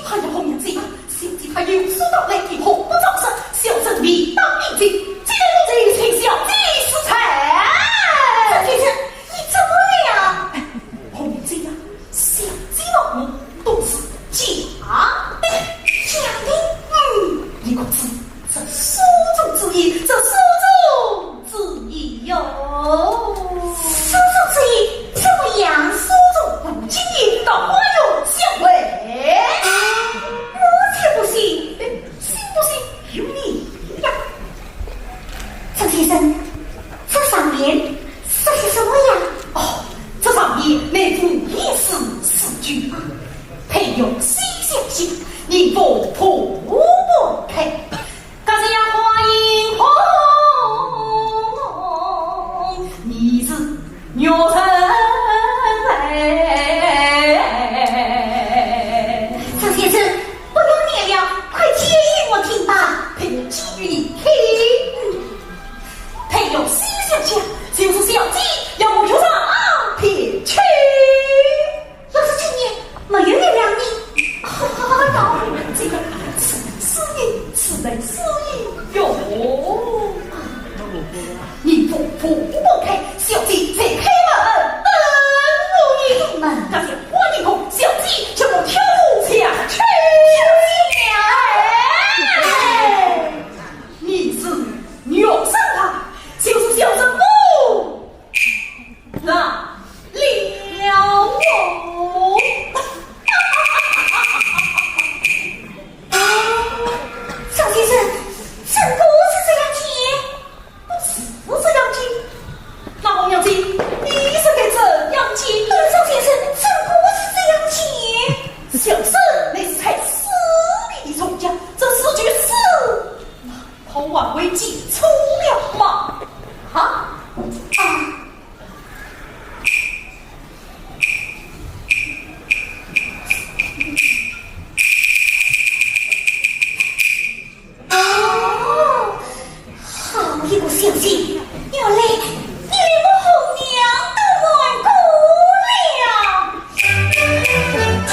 哎呀，红娘子呀，小姐她有事到来，何不早说？小生理当应接，今日我就请小姐食茶。张先生，你怎么了？哎，红娘子呀，小姐望你都是假的。假的？嗯，你可知这书中之意，这书中 之意哟。书中之意？什么样书中？古今一到花容相会。我才不信，信不信由你呀。张先生，这上面写些什么呀？哦，这上面乃是一字诗句，配用西厢记，你不不配。 隔墙花影红，疑是玉人来。张先生，不要念了，快解与我听吧。配解与你听。配用西厢记，就是小姐要我玉人撇去。 要是今夜没有月亮呢？好，好，好，好，这个，此人是你，此人是你哟。你不，不，不开，小姐在开门等我呢。开门。隔墙花影红，小姐叫我跳下去。小姐啊！你是玉人啊，就是小生我。 那了哦。张先生，真不是这样的。不是这样的。那红娘子，还会记错了吗？啊？啊？哦，好一个小姐，原来你连我红娘都瞒过了。 挑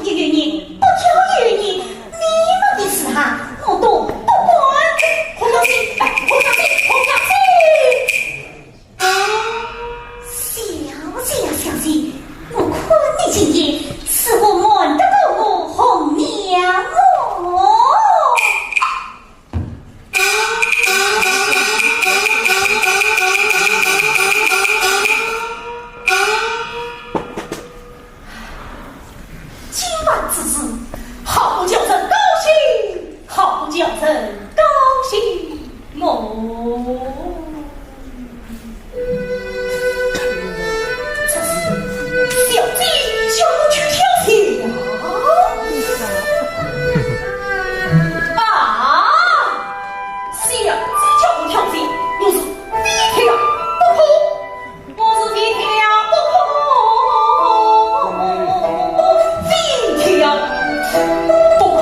一个女人，不挑一个女人，你们的事哈，我都不管。红娘姐，哎，红娘姐，红娘姐。小姐啊，小姐，我看你今天似乎瞒得过我红娘哦。 今晚之事，好不叫人高兴，好不叫人高兴哦。这是小姐叫我去挑选啊。啊，小姐叫我挑选，我是非挑不可。 我是非挑不可，非挑不可。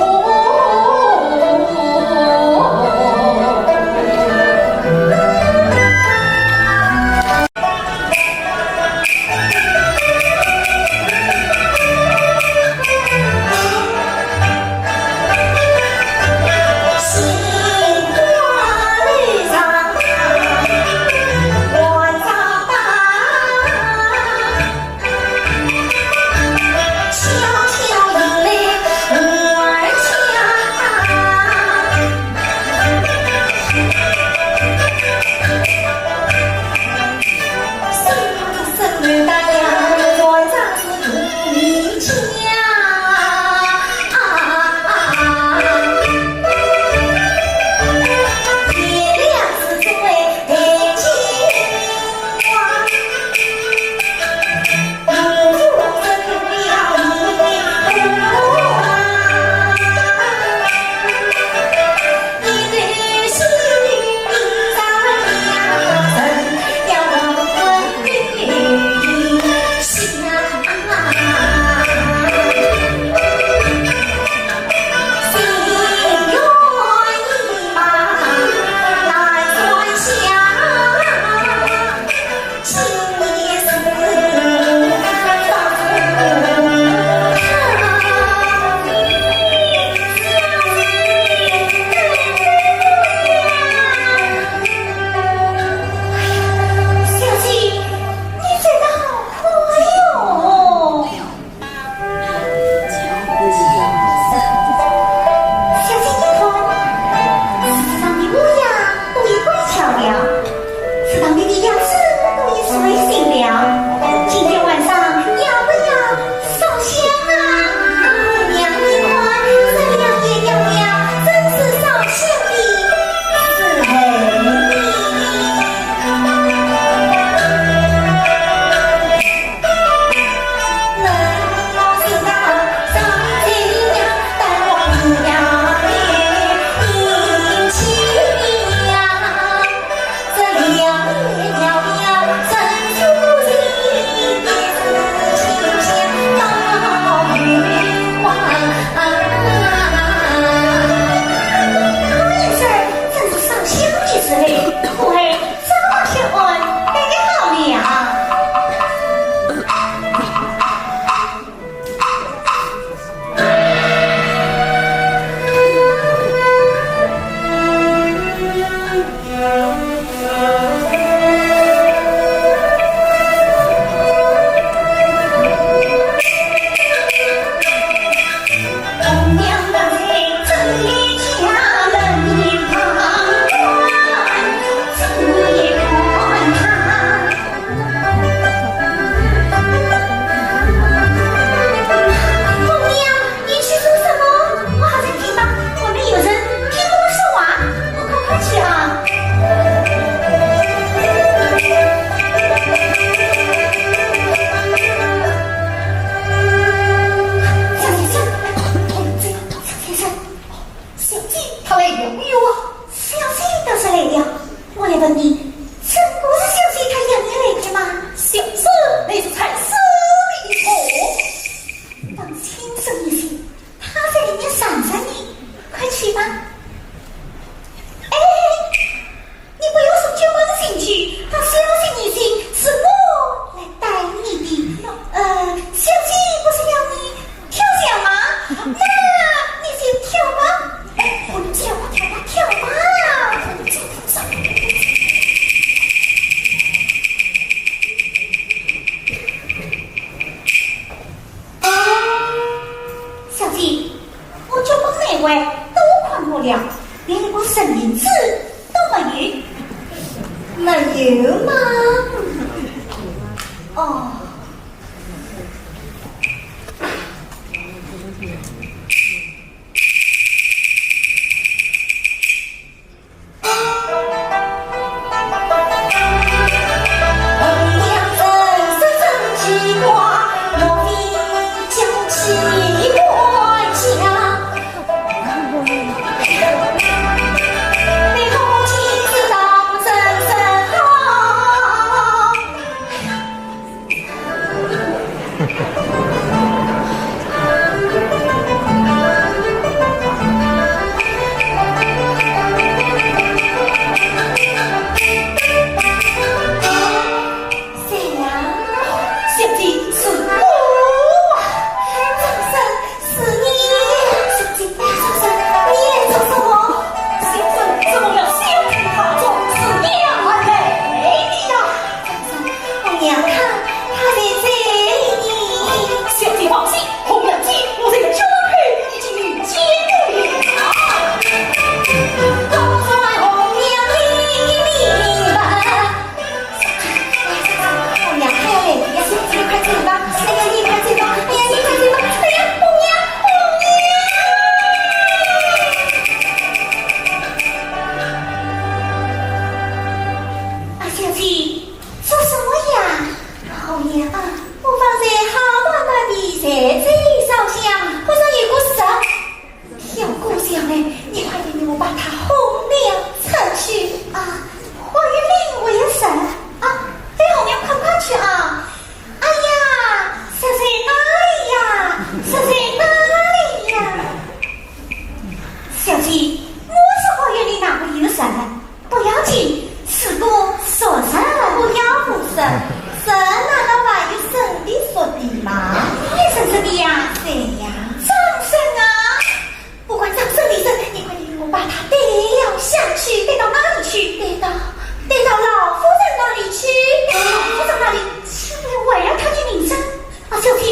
小姐，我这帮内外都看过了，连一个神印子都没有。没有吗？哦。谁呀？小姐，是我啊！张生，是你！小姐，张生，你来做什么？小生怎么了？小姐她总是要来的呀。张生，红娘她，她在这里呢。小姐放心，红娘姐，我在这里已经遇见过了。红娘她要来的呀，小姐，你快走吧，哎呀，你快走吧，哎呀，你快走吧，哎呀，红娘，红娘。啊，小姐，做什么呀？红娘啊，我方才好端端地在这里烧香，忽然有个人 跳过香来，你快点给我把她红娘搀去啊！花园里我有人啊！哎，红娘，快快去啊！哎呀，人在哪里呀？人在哪里呀？小姐，我说花园里哪会有人？ 不要紧，是个熟人。不要胡说，人难道还有生的熟的吗？你也认识的呀？谁呀？张生啊！不管张生李生，你快点给我把他带了下去。带到哪里去？带到，带到老夫人那里去。老夫人那里？岂不是毁了他的名声？啊，小姐，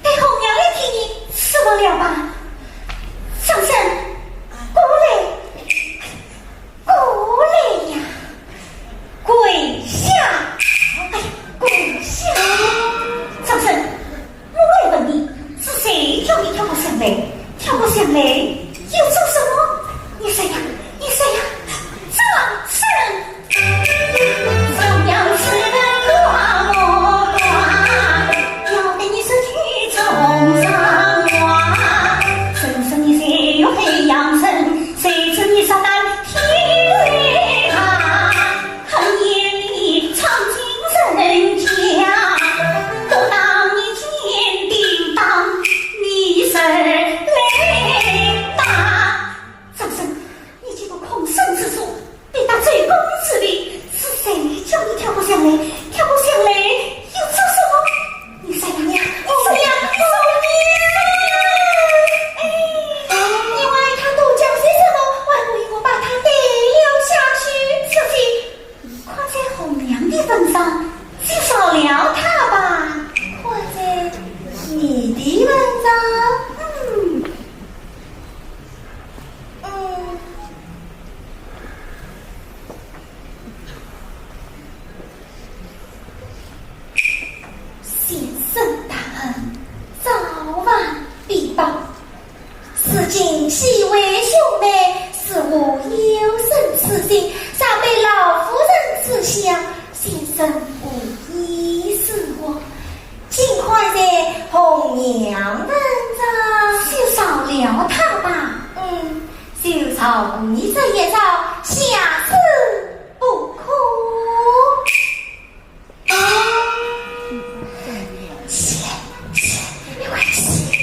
待红娘来替你说了吧。张生，过来。 过来呀，跪下！哎呀，跪下！张生，我来问你，是谁叫你跳过香来？跳过香来又做什么？你说呀，你说呀，张生！ 张生，你这个空生之妇，你到这里做什么？是谁叫你跳过香来？跳过香来又做什么？你说呀，你说呀，你说呀！哎，你为他多讲些什么？还不与我把他带了下去？小姐，看在红娘的份上，就饶了他吧。看在你的份上，嗯，嗯。 先生大恩，早晚必报。如今既为兄妹，是我有生之心，常备老夫人之香，先生何以如何？ 尽看在红娘份上，就饶了他吧。嗯，就饶过你这一遭，下次不可。起来，起来，你快起来。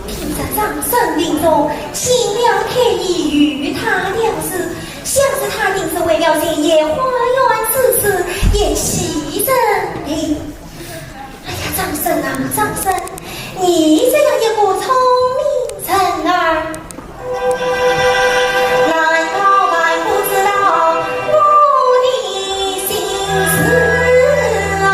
听着张生病重，请了太医与他调治，想是他定是为了前夜花园之事，也气生病。哎呀，张生啊，张生，你这样一个聪明人儿，难道还不知道我的心事啊？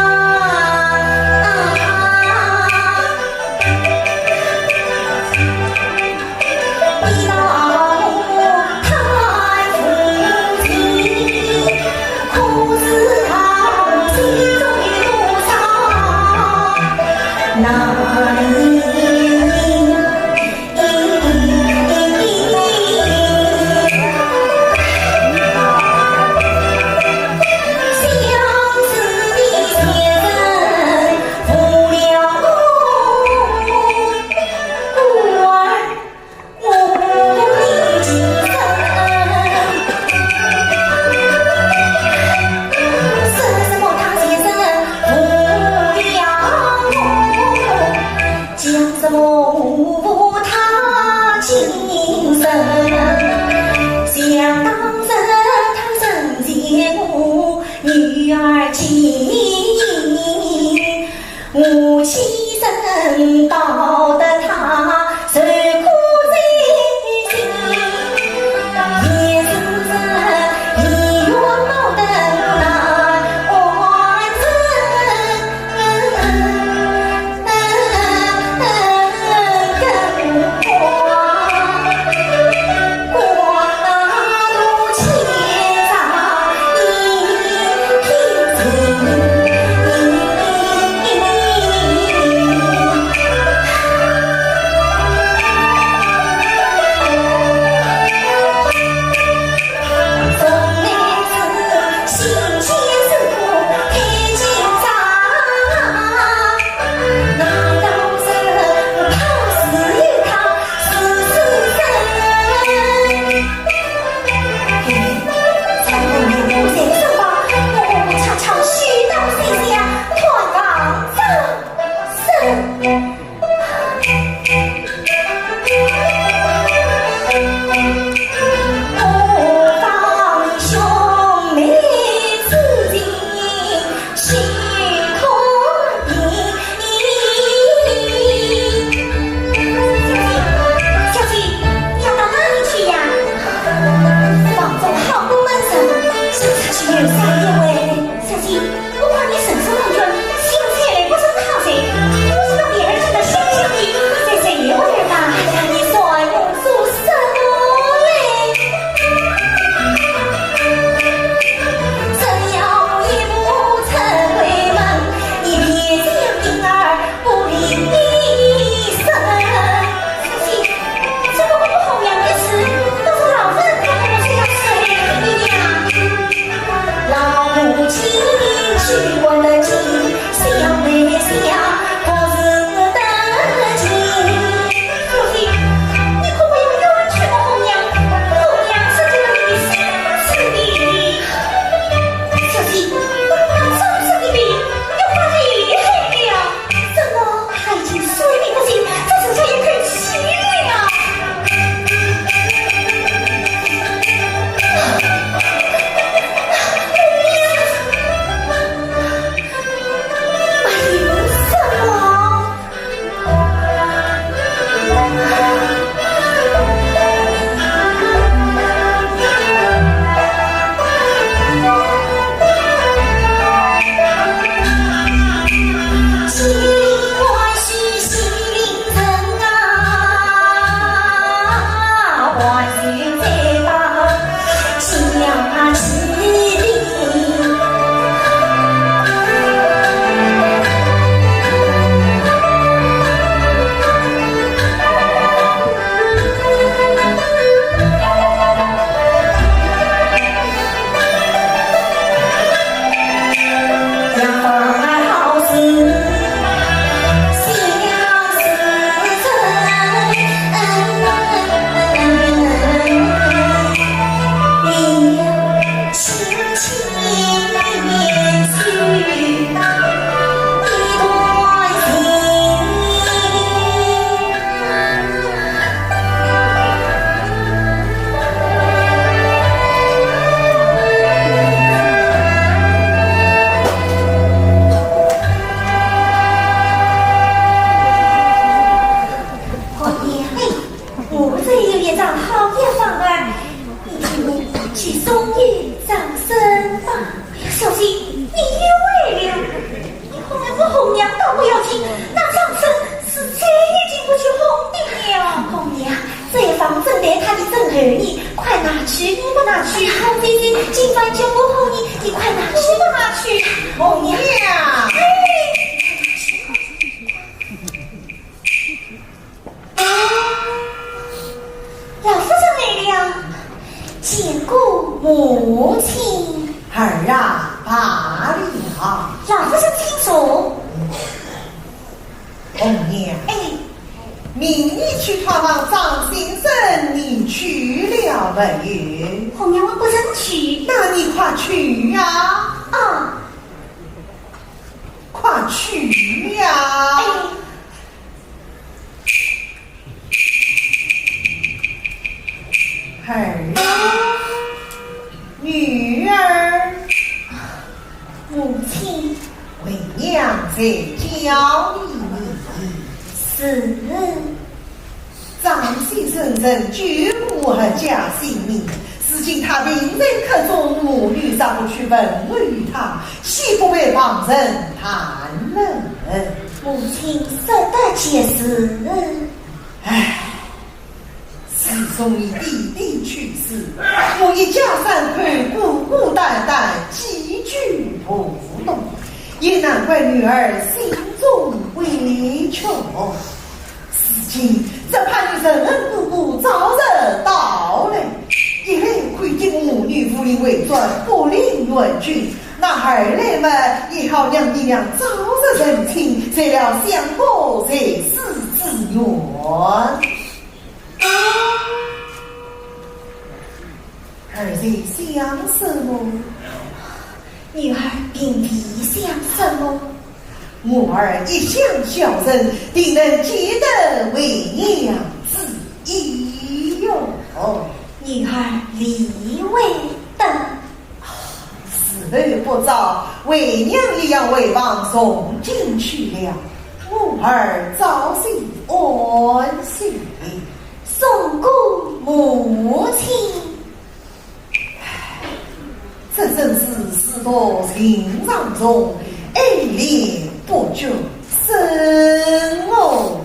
那张生是再也经不起哄的了。红娘，这房正待她的正合意，快拿去，你不拿去，红姐姐今晚就不哄你，你快拿去，不拿去。红娘。哎。 老夫人来了，见过母亲。儿啊，罢了。老夫人请坐。红娘，哎。命你去探望张先生，你去了没有？红娘，我不曾去。那你快去呀！啊。快去呀！哎。 儿啊，女儿。母亲。为娘在叫你。是。张先生曾救母儿家性命，如今他病在客中，母女尚不去问候于他，岂不被旁人谈论？母亲说得极是。 唉，自从你爹爹去世，我一家三口孤孤单单，寄居浦东，也难怪女儿心中委屈。如今只盼你仁恩哥哥早日到来，一来看见母女扶灵回转，不离元君， 那二来嘛，也好让爹娘早日成亲，遂了相国在世之愿。儿在想什么？女儿并未想什么。我儿一向孝顺，定能解得为娘之意哟。女儿理会得。 时辰不早，为娘也要回房诵经去了，我儿早些安歇。送过母亲。唉，这真是事到情场中，爱怜不觉深哦。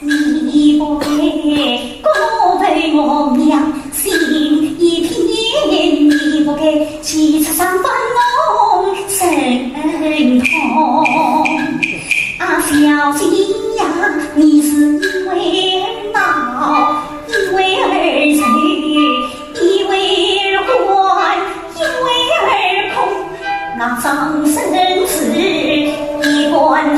你不给我为我娘心一片，你不给，其次三番弄神痛。啊，小心呀，你是因为闹，因为而愁，因为而欢，因为而恐。那张生死，一观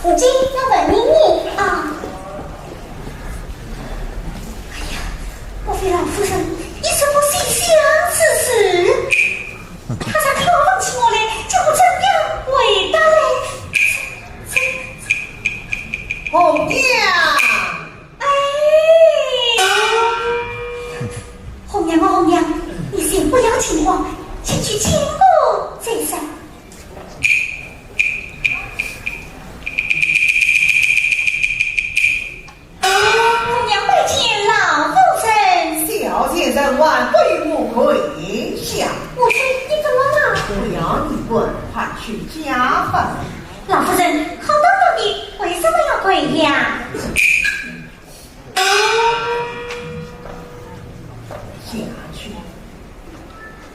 我今要问你啊。哎呀，莫非老夫人已是不惜相思？她若看不起我嘞，叫我怎样回答嘞？红娘。哎。红娘啊，红娘，你先不要惊慌，先去见过再说。 红娘拜见老夫人。小贱人还不与我跪下。我说你怎么了？不要你跪，快去家吧。老夫人，好端端的，为什么要跪呀？ 下去。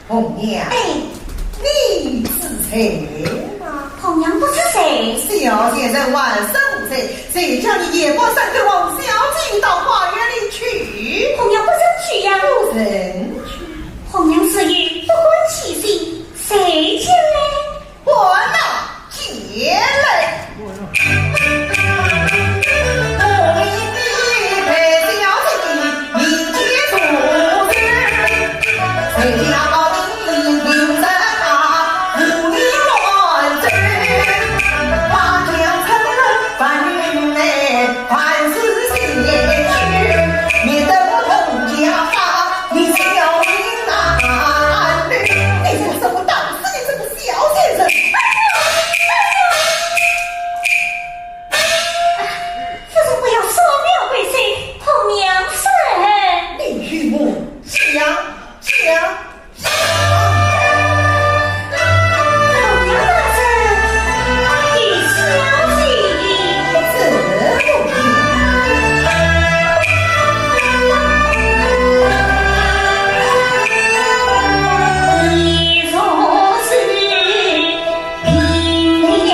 红娘，哎。你是谁吗？红娘不是谁。小贱人还是不谁，谁叫你夜半三更望小姐到花园里去？红娘不曾去呀。不曾去。红娘是有不敢欺心，谁见嘞？ 我那姐来。你这个什么档次的这个小贱人！哎呀，哎呀！夫人不要说我贵姓，红娘身。你与我讲，讲，讲。红娘大人，你小姐。怎么样？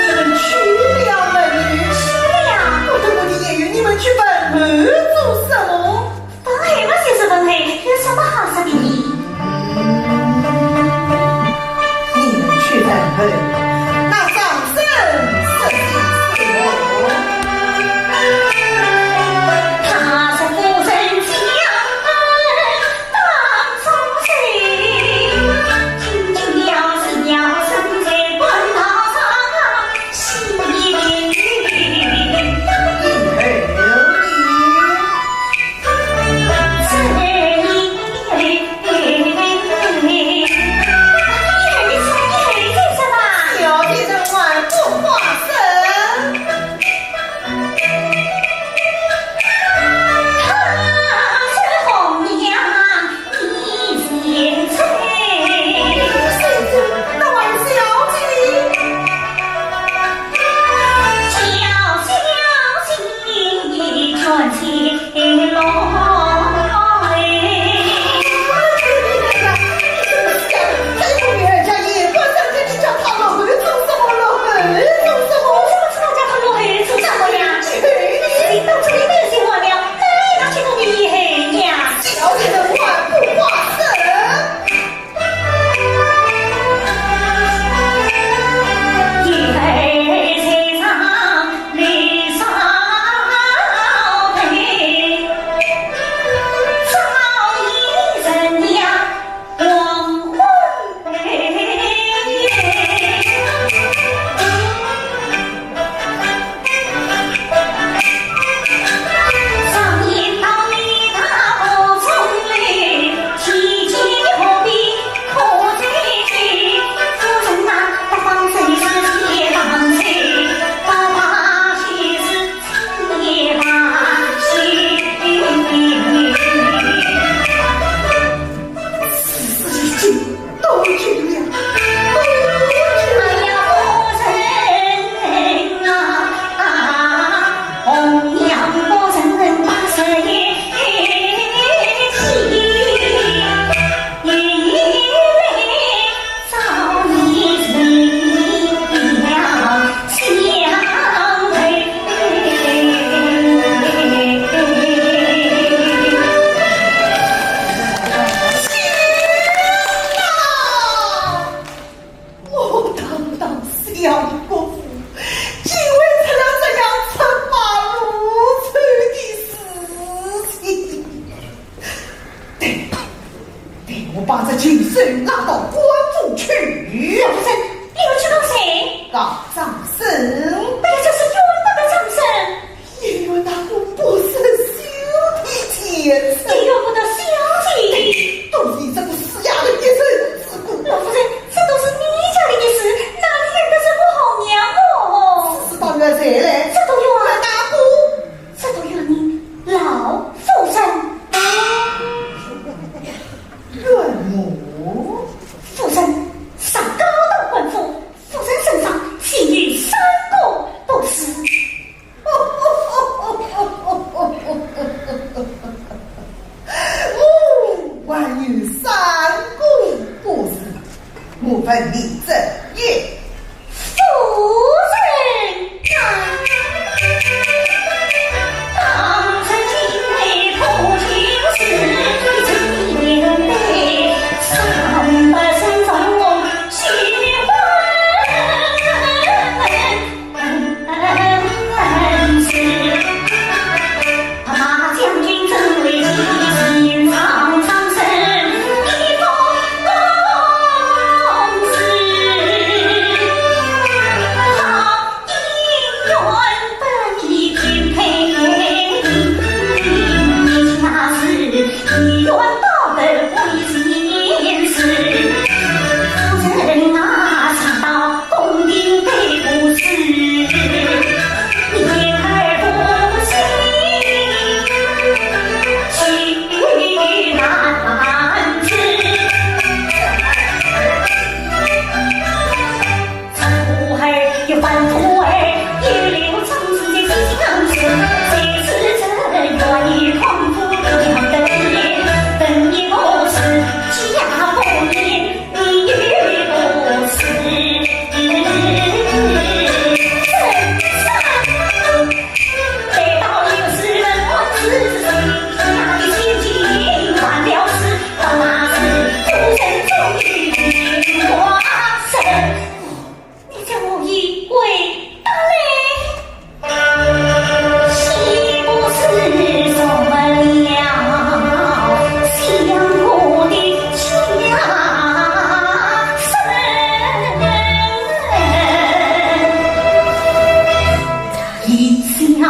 你们去了没有？去了呀。我等我的言语，你们去问候做什么？问候嘛就是问候，有什么好说的呢？你们去问候，那张生说些什么？他说夫人将恩当作是，今天要是要生在官道上，拉到官府去。老夫人，你要去告谁？告张生。哎呀，这是冤枉的张生。 因为那个不识羞的贱人。你怨不得小姐。都是你这个死丫头一人之过。老夫人，这都是你家的一事，哪里怨得这个好娘哦？此事倒怨谁嘞？这都怨……怨哪个？这都怨你老夫人。怨我？夫人，上告到官府，夫人身上竟有三个不是。 我还有三个不是，我问你这一。夫人啊，当真敬畏可就是，你真敬畏上不上上我喜欢。 你叫我以为大嘞？岂不是辱没了相国的家声？一想 老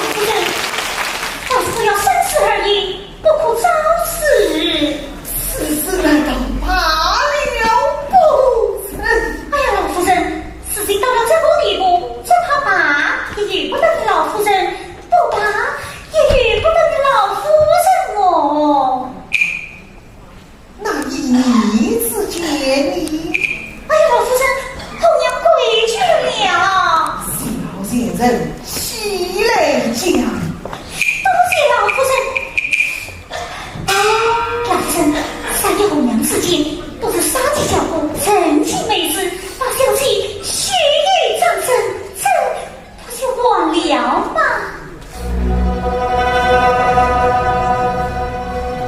夫人，老夫人要生死而已，不可早死。死死难道罢了不成？哎呀，老夫人，事情到了这个地步，只怕罢也由不得你老夫人，不罢也由不得你老夫人哦。 那依你之见呢？哎呀，老夫人，红娘跪求了。小贱人，起来讲。多谢老夫人。老夫人，三爷红娘之间，都是杀鸡叫狗，成其美事，把小姐许与张生，这 不就完了吗？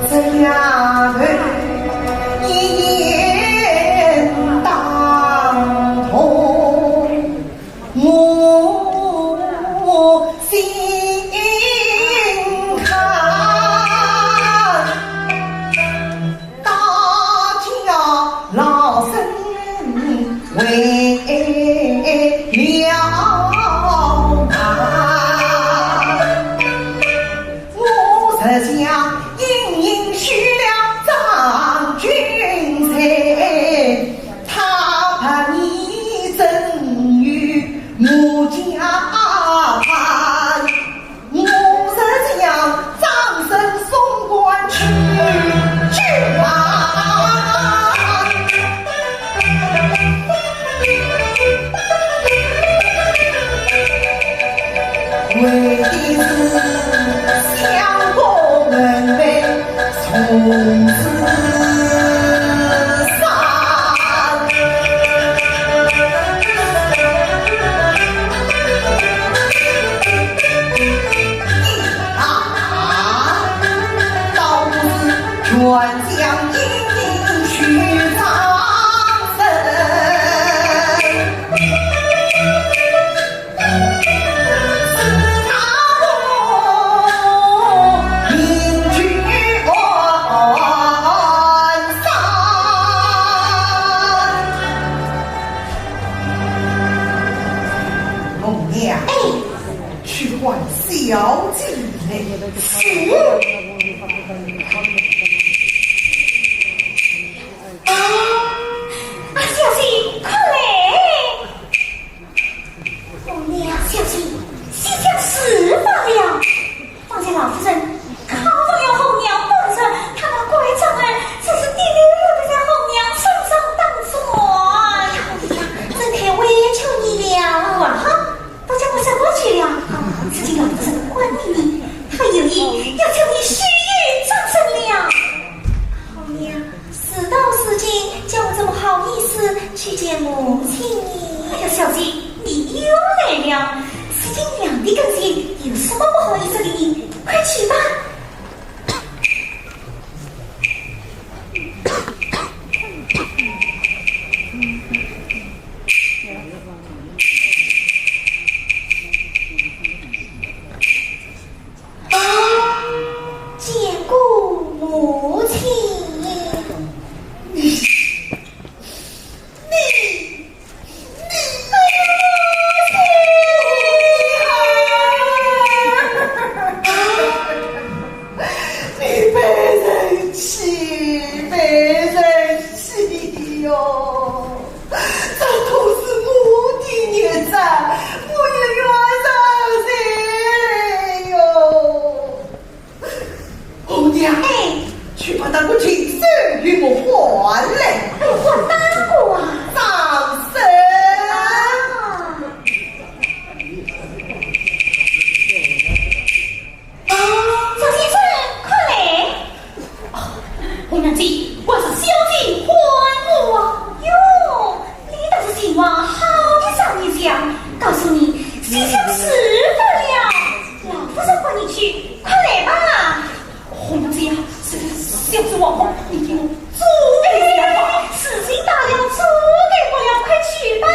这丫头一言当头，我心坎。 大家老身为了难，我实想隐隐许了张君才，他怕你真有我家。 我是将张生送官去，去啊！为的是相国门楣。 从此杀。你啊，倒不如全将英名去张生。小姐，你又来了。事情两地跟前，有什么不好意思的呢？快去吧。见过母亲。你，你，你，哎呦，母亲啊！你被人欺，被人欺哟！ 这都是我的孽障，我有冤枉谁哟？红娘，哎。去把那个禽兽与我唤来。哎，唤哪个啊？张生。啊。 张先生，快来！哦，红娘姐，还是小姐唤我啊。哟，你倒是心怀好意，啥人想？告诉你，心想事成了。老夫人唤你去，快来吧。红娘姐呀，这个小姐王婆，你听我做个想法。哎，事情大了，做个不了，快去吧。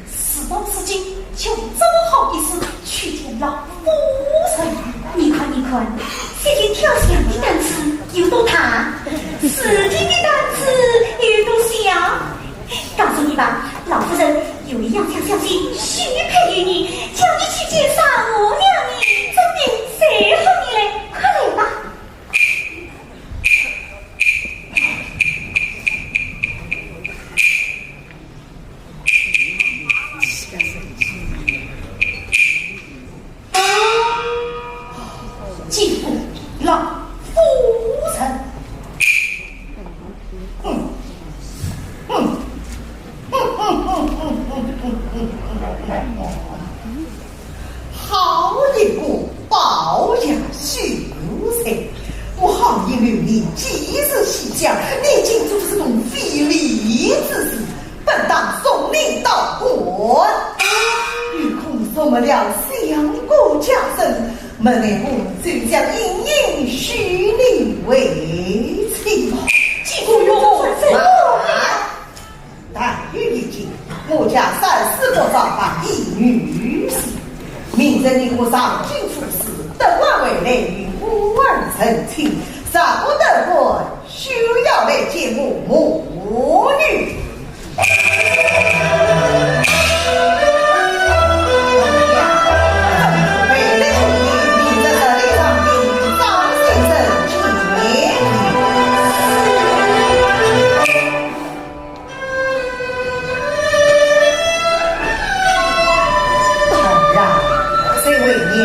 事到如今，就这么好意思去见老夫人？你看，你看，先前跳墙的胆子有多大，事情的胆子有多小。告诉你吧，老夫人有一样小小心许配于你，叫你去见上我娘呢，真的谁和你来？快来吧。 见过老夫人。嗯，嗯，嗯，嗯，嗯，嗯，嗯，嗯，嗯，嗯。 好一个保家秀才！我好言留你几日西厢，你竟做出这种非礼之事，本当送你到官，又恐辱没了相国家声，门外我就将莺莺许你为妻。见过老夫人。 但有一件，我家三世国丈把你女婿，明日你我上京出使，得官回来与我儿成亲，若不得官，休要来见我母女。 儿啊，这位娘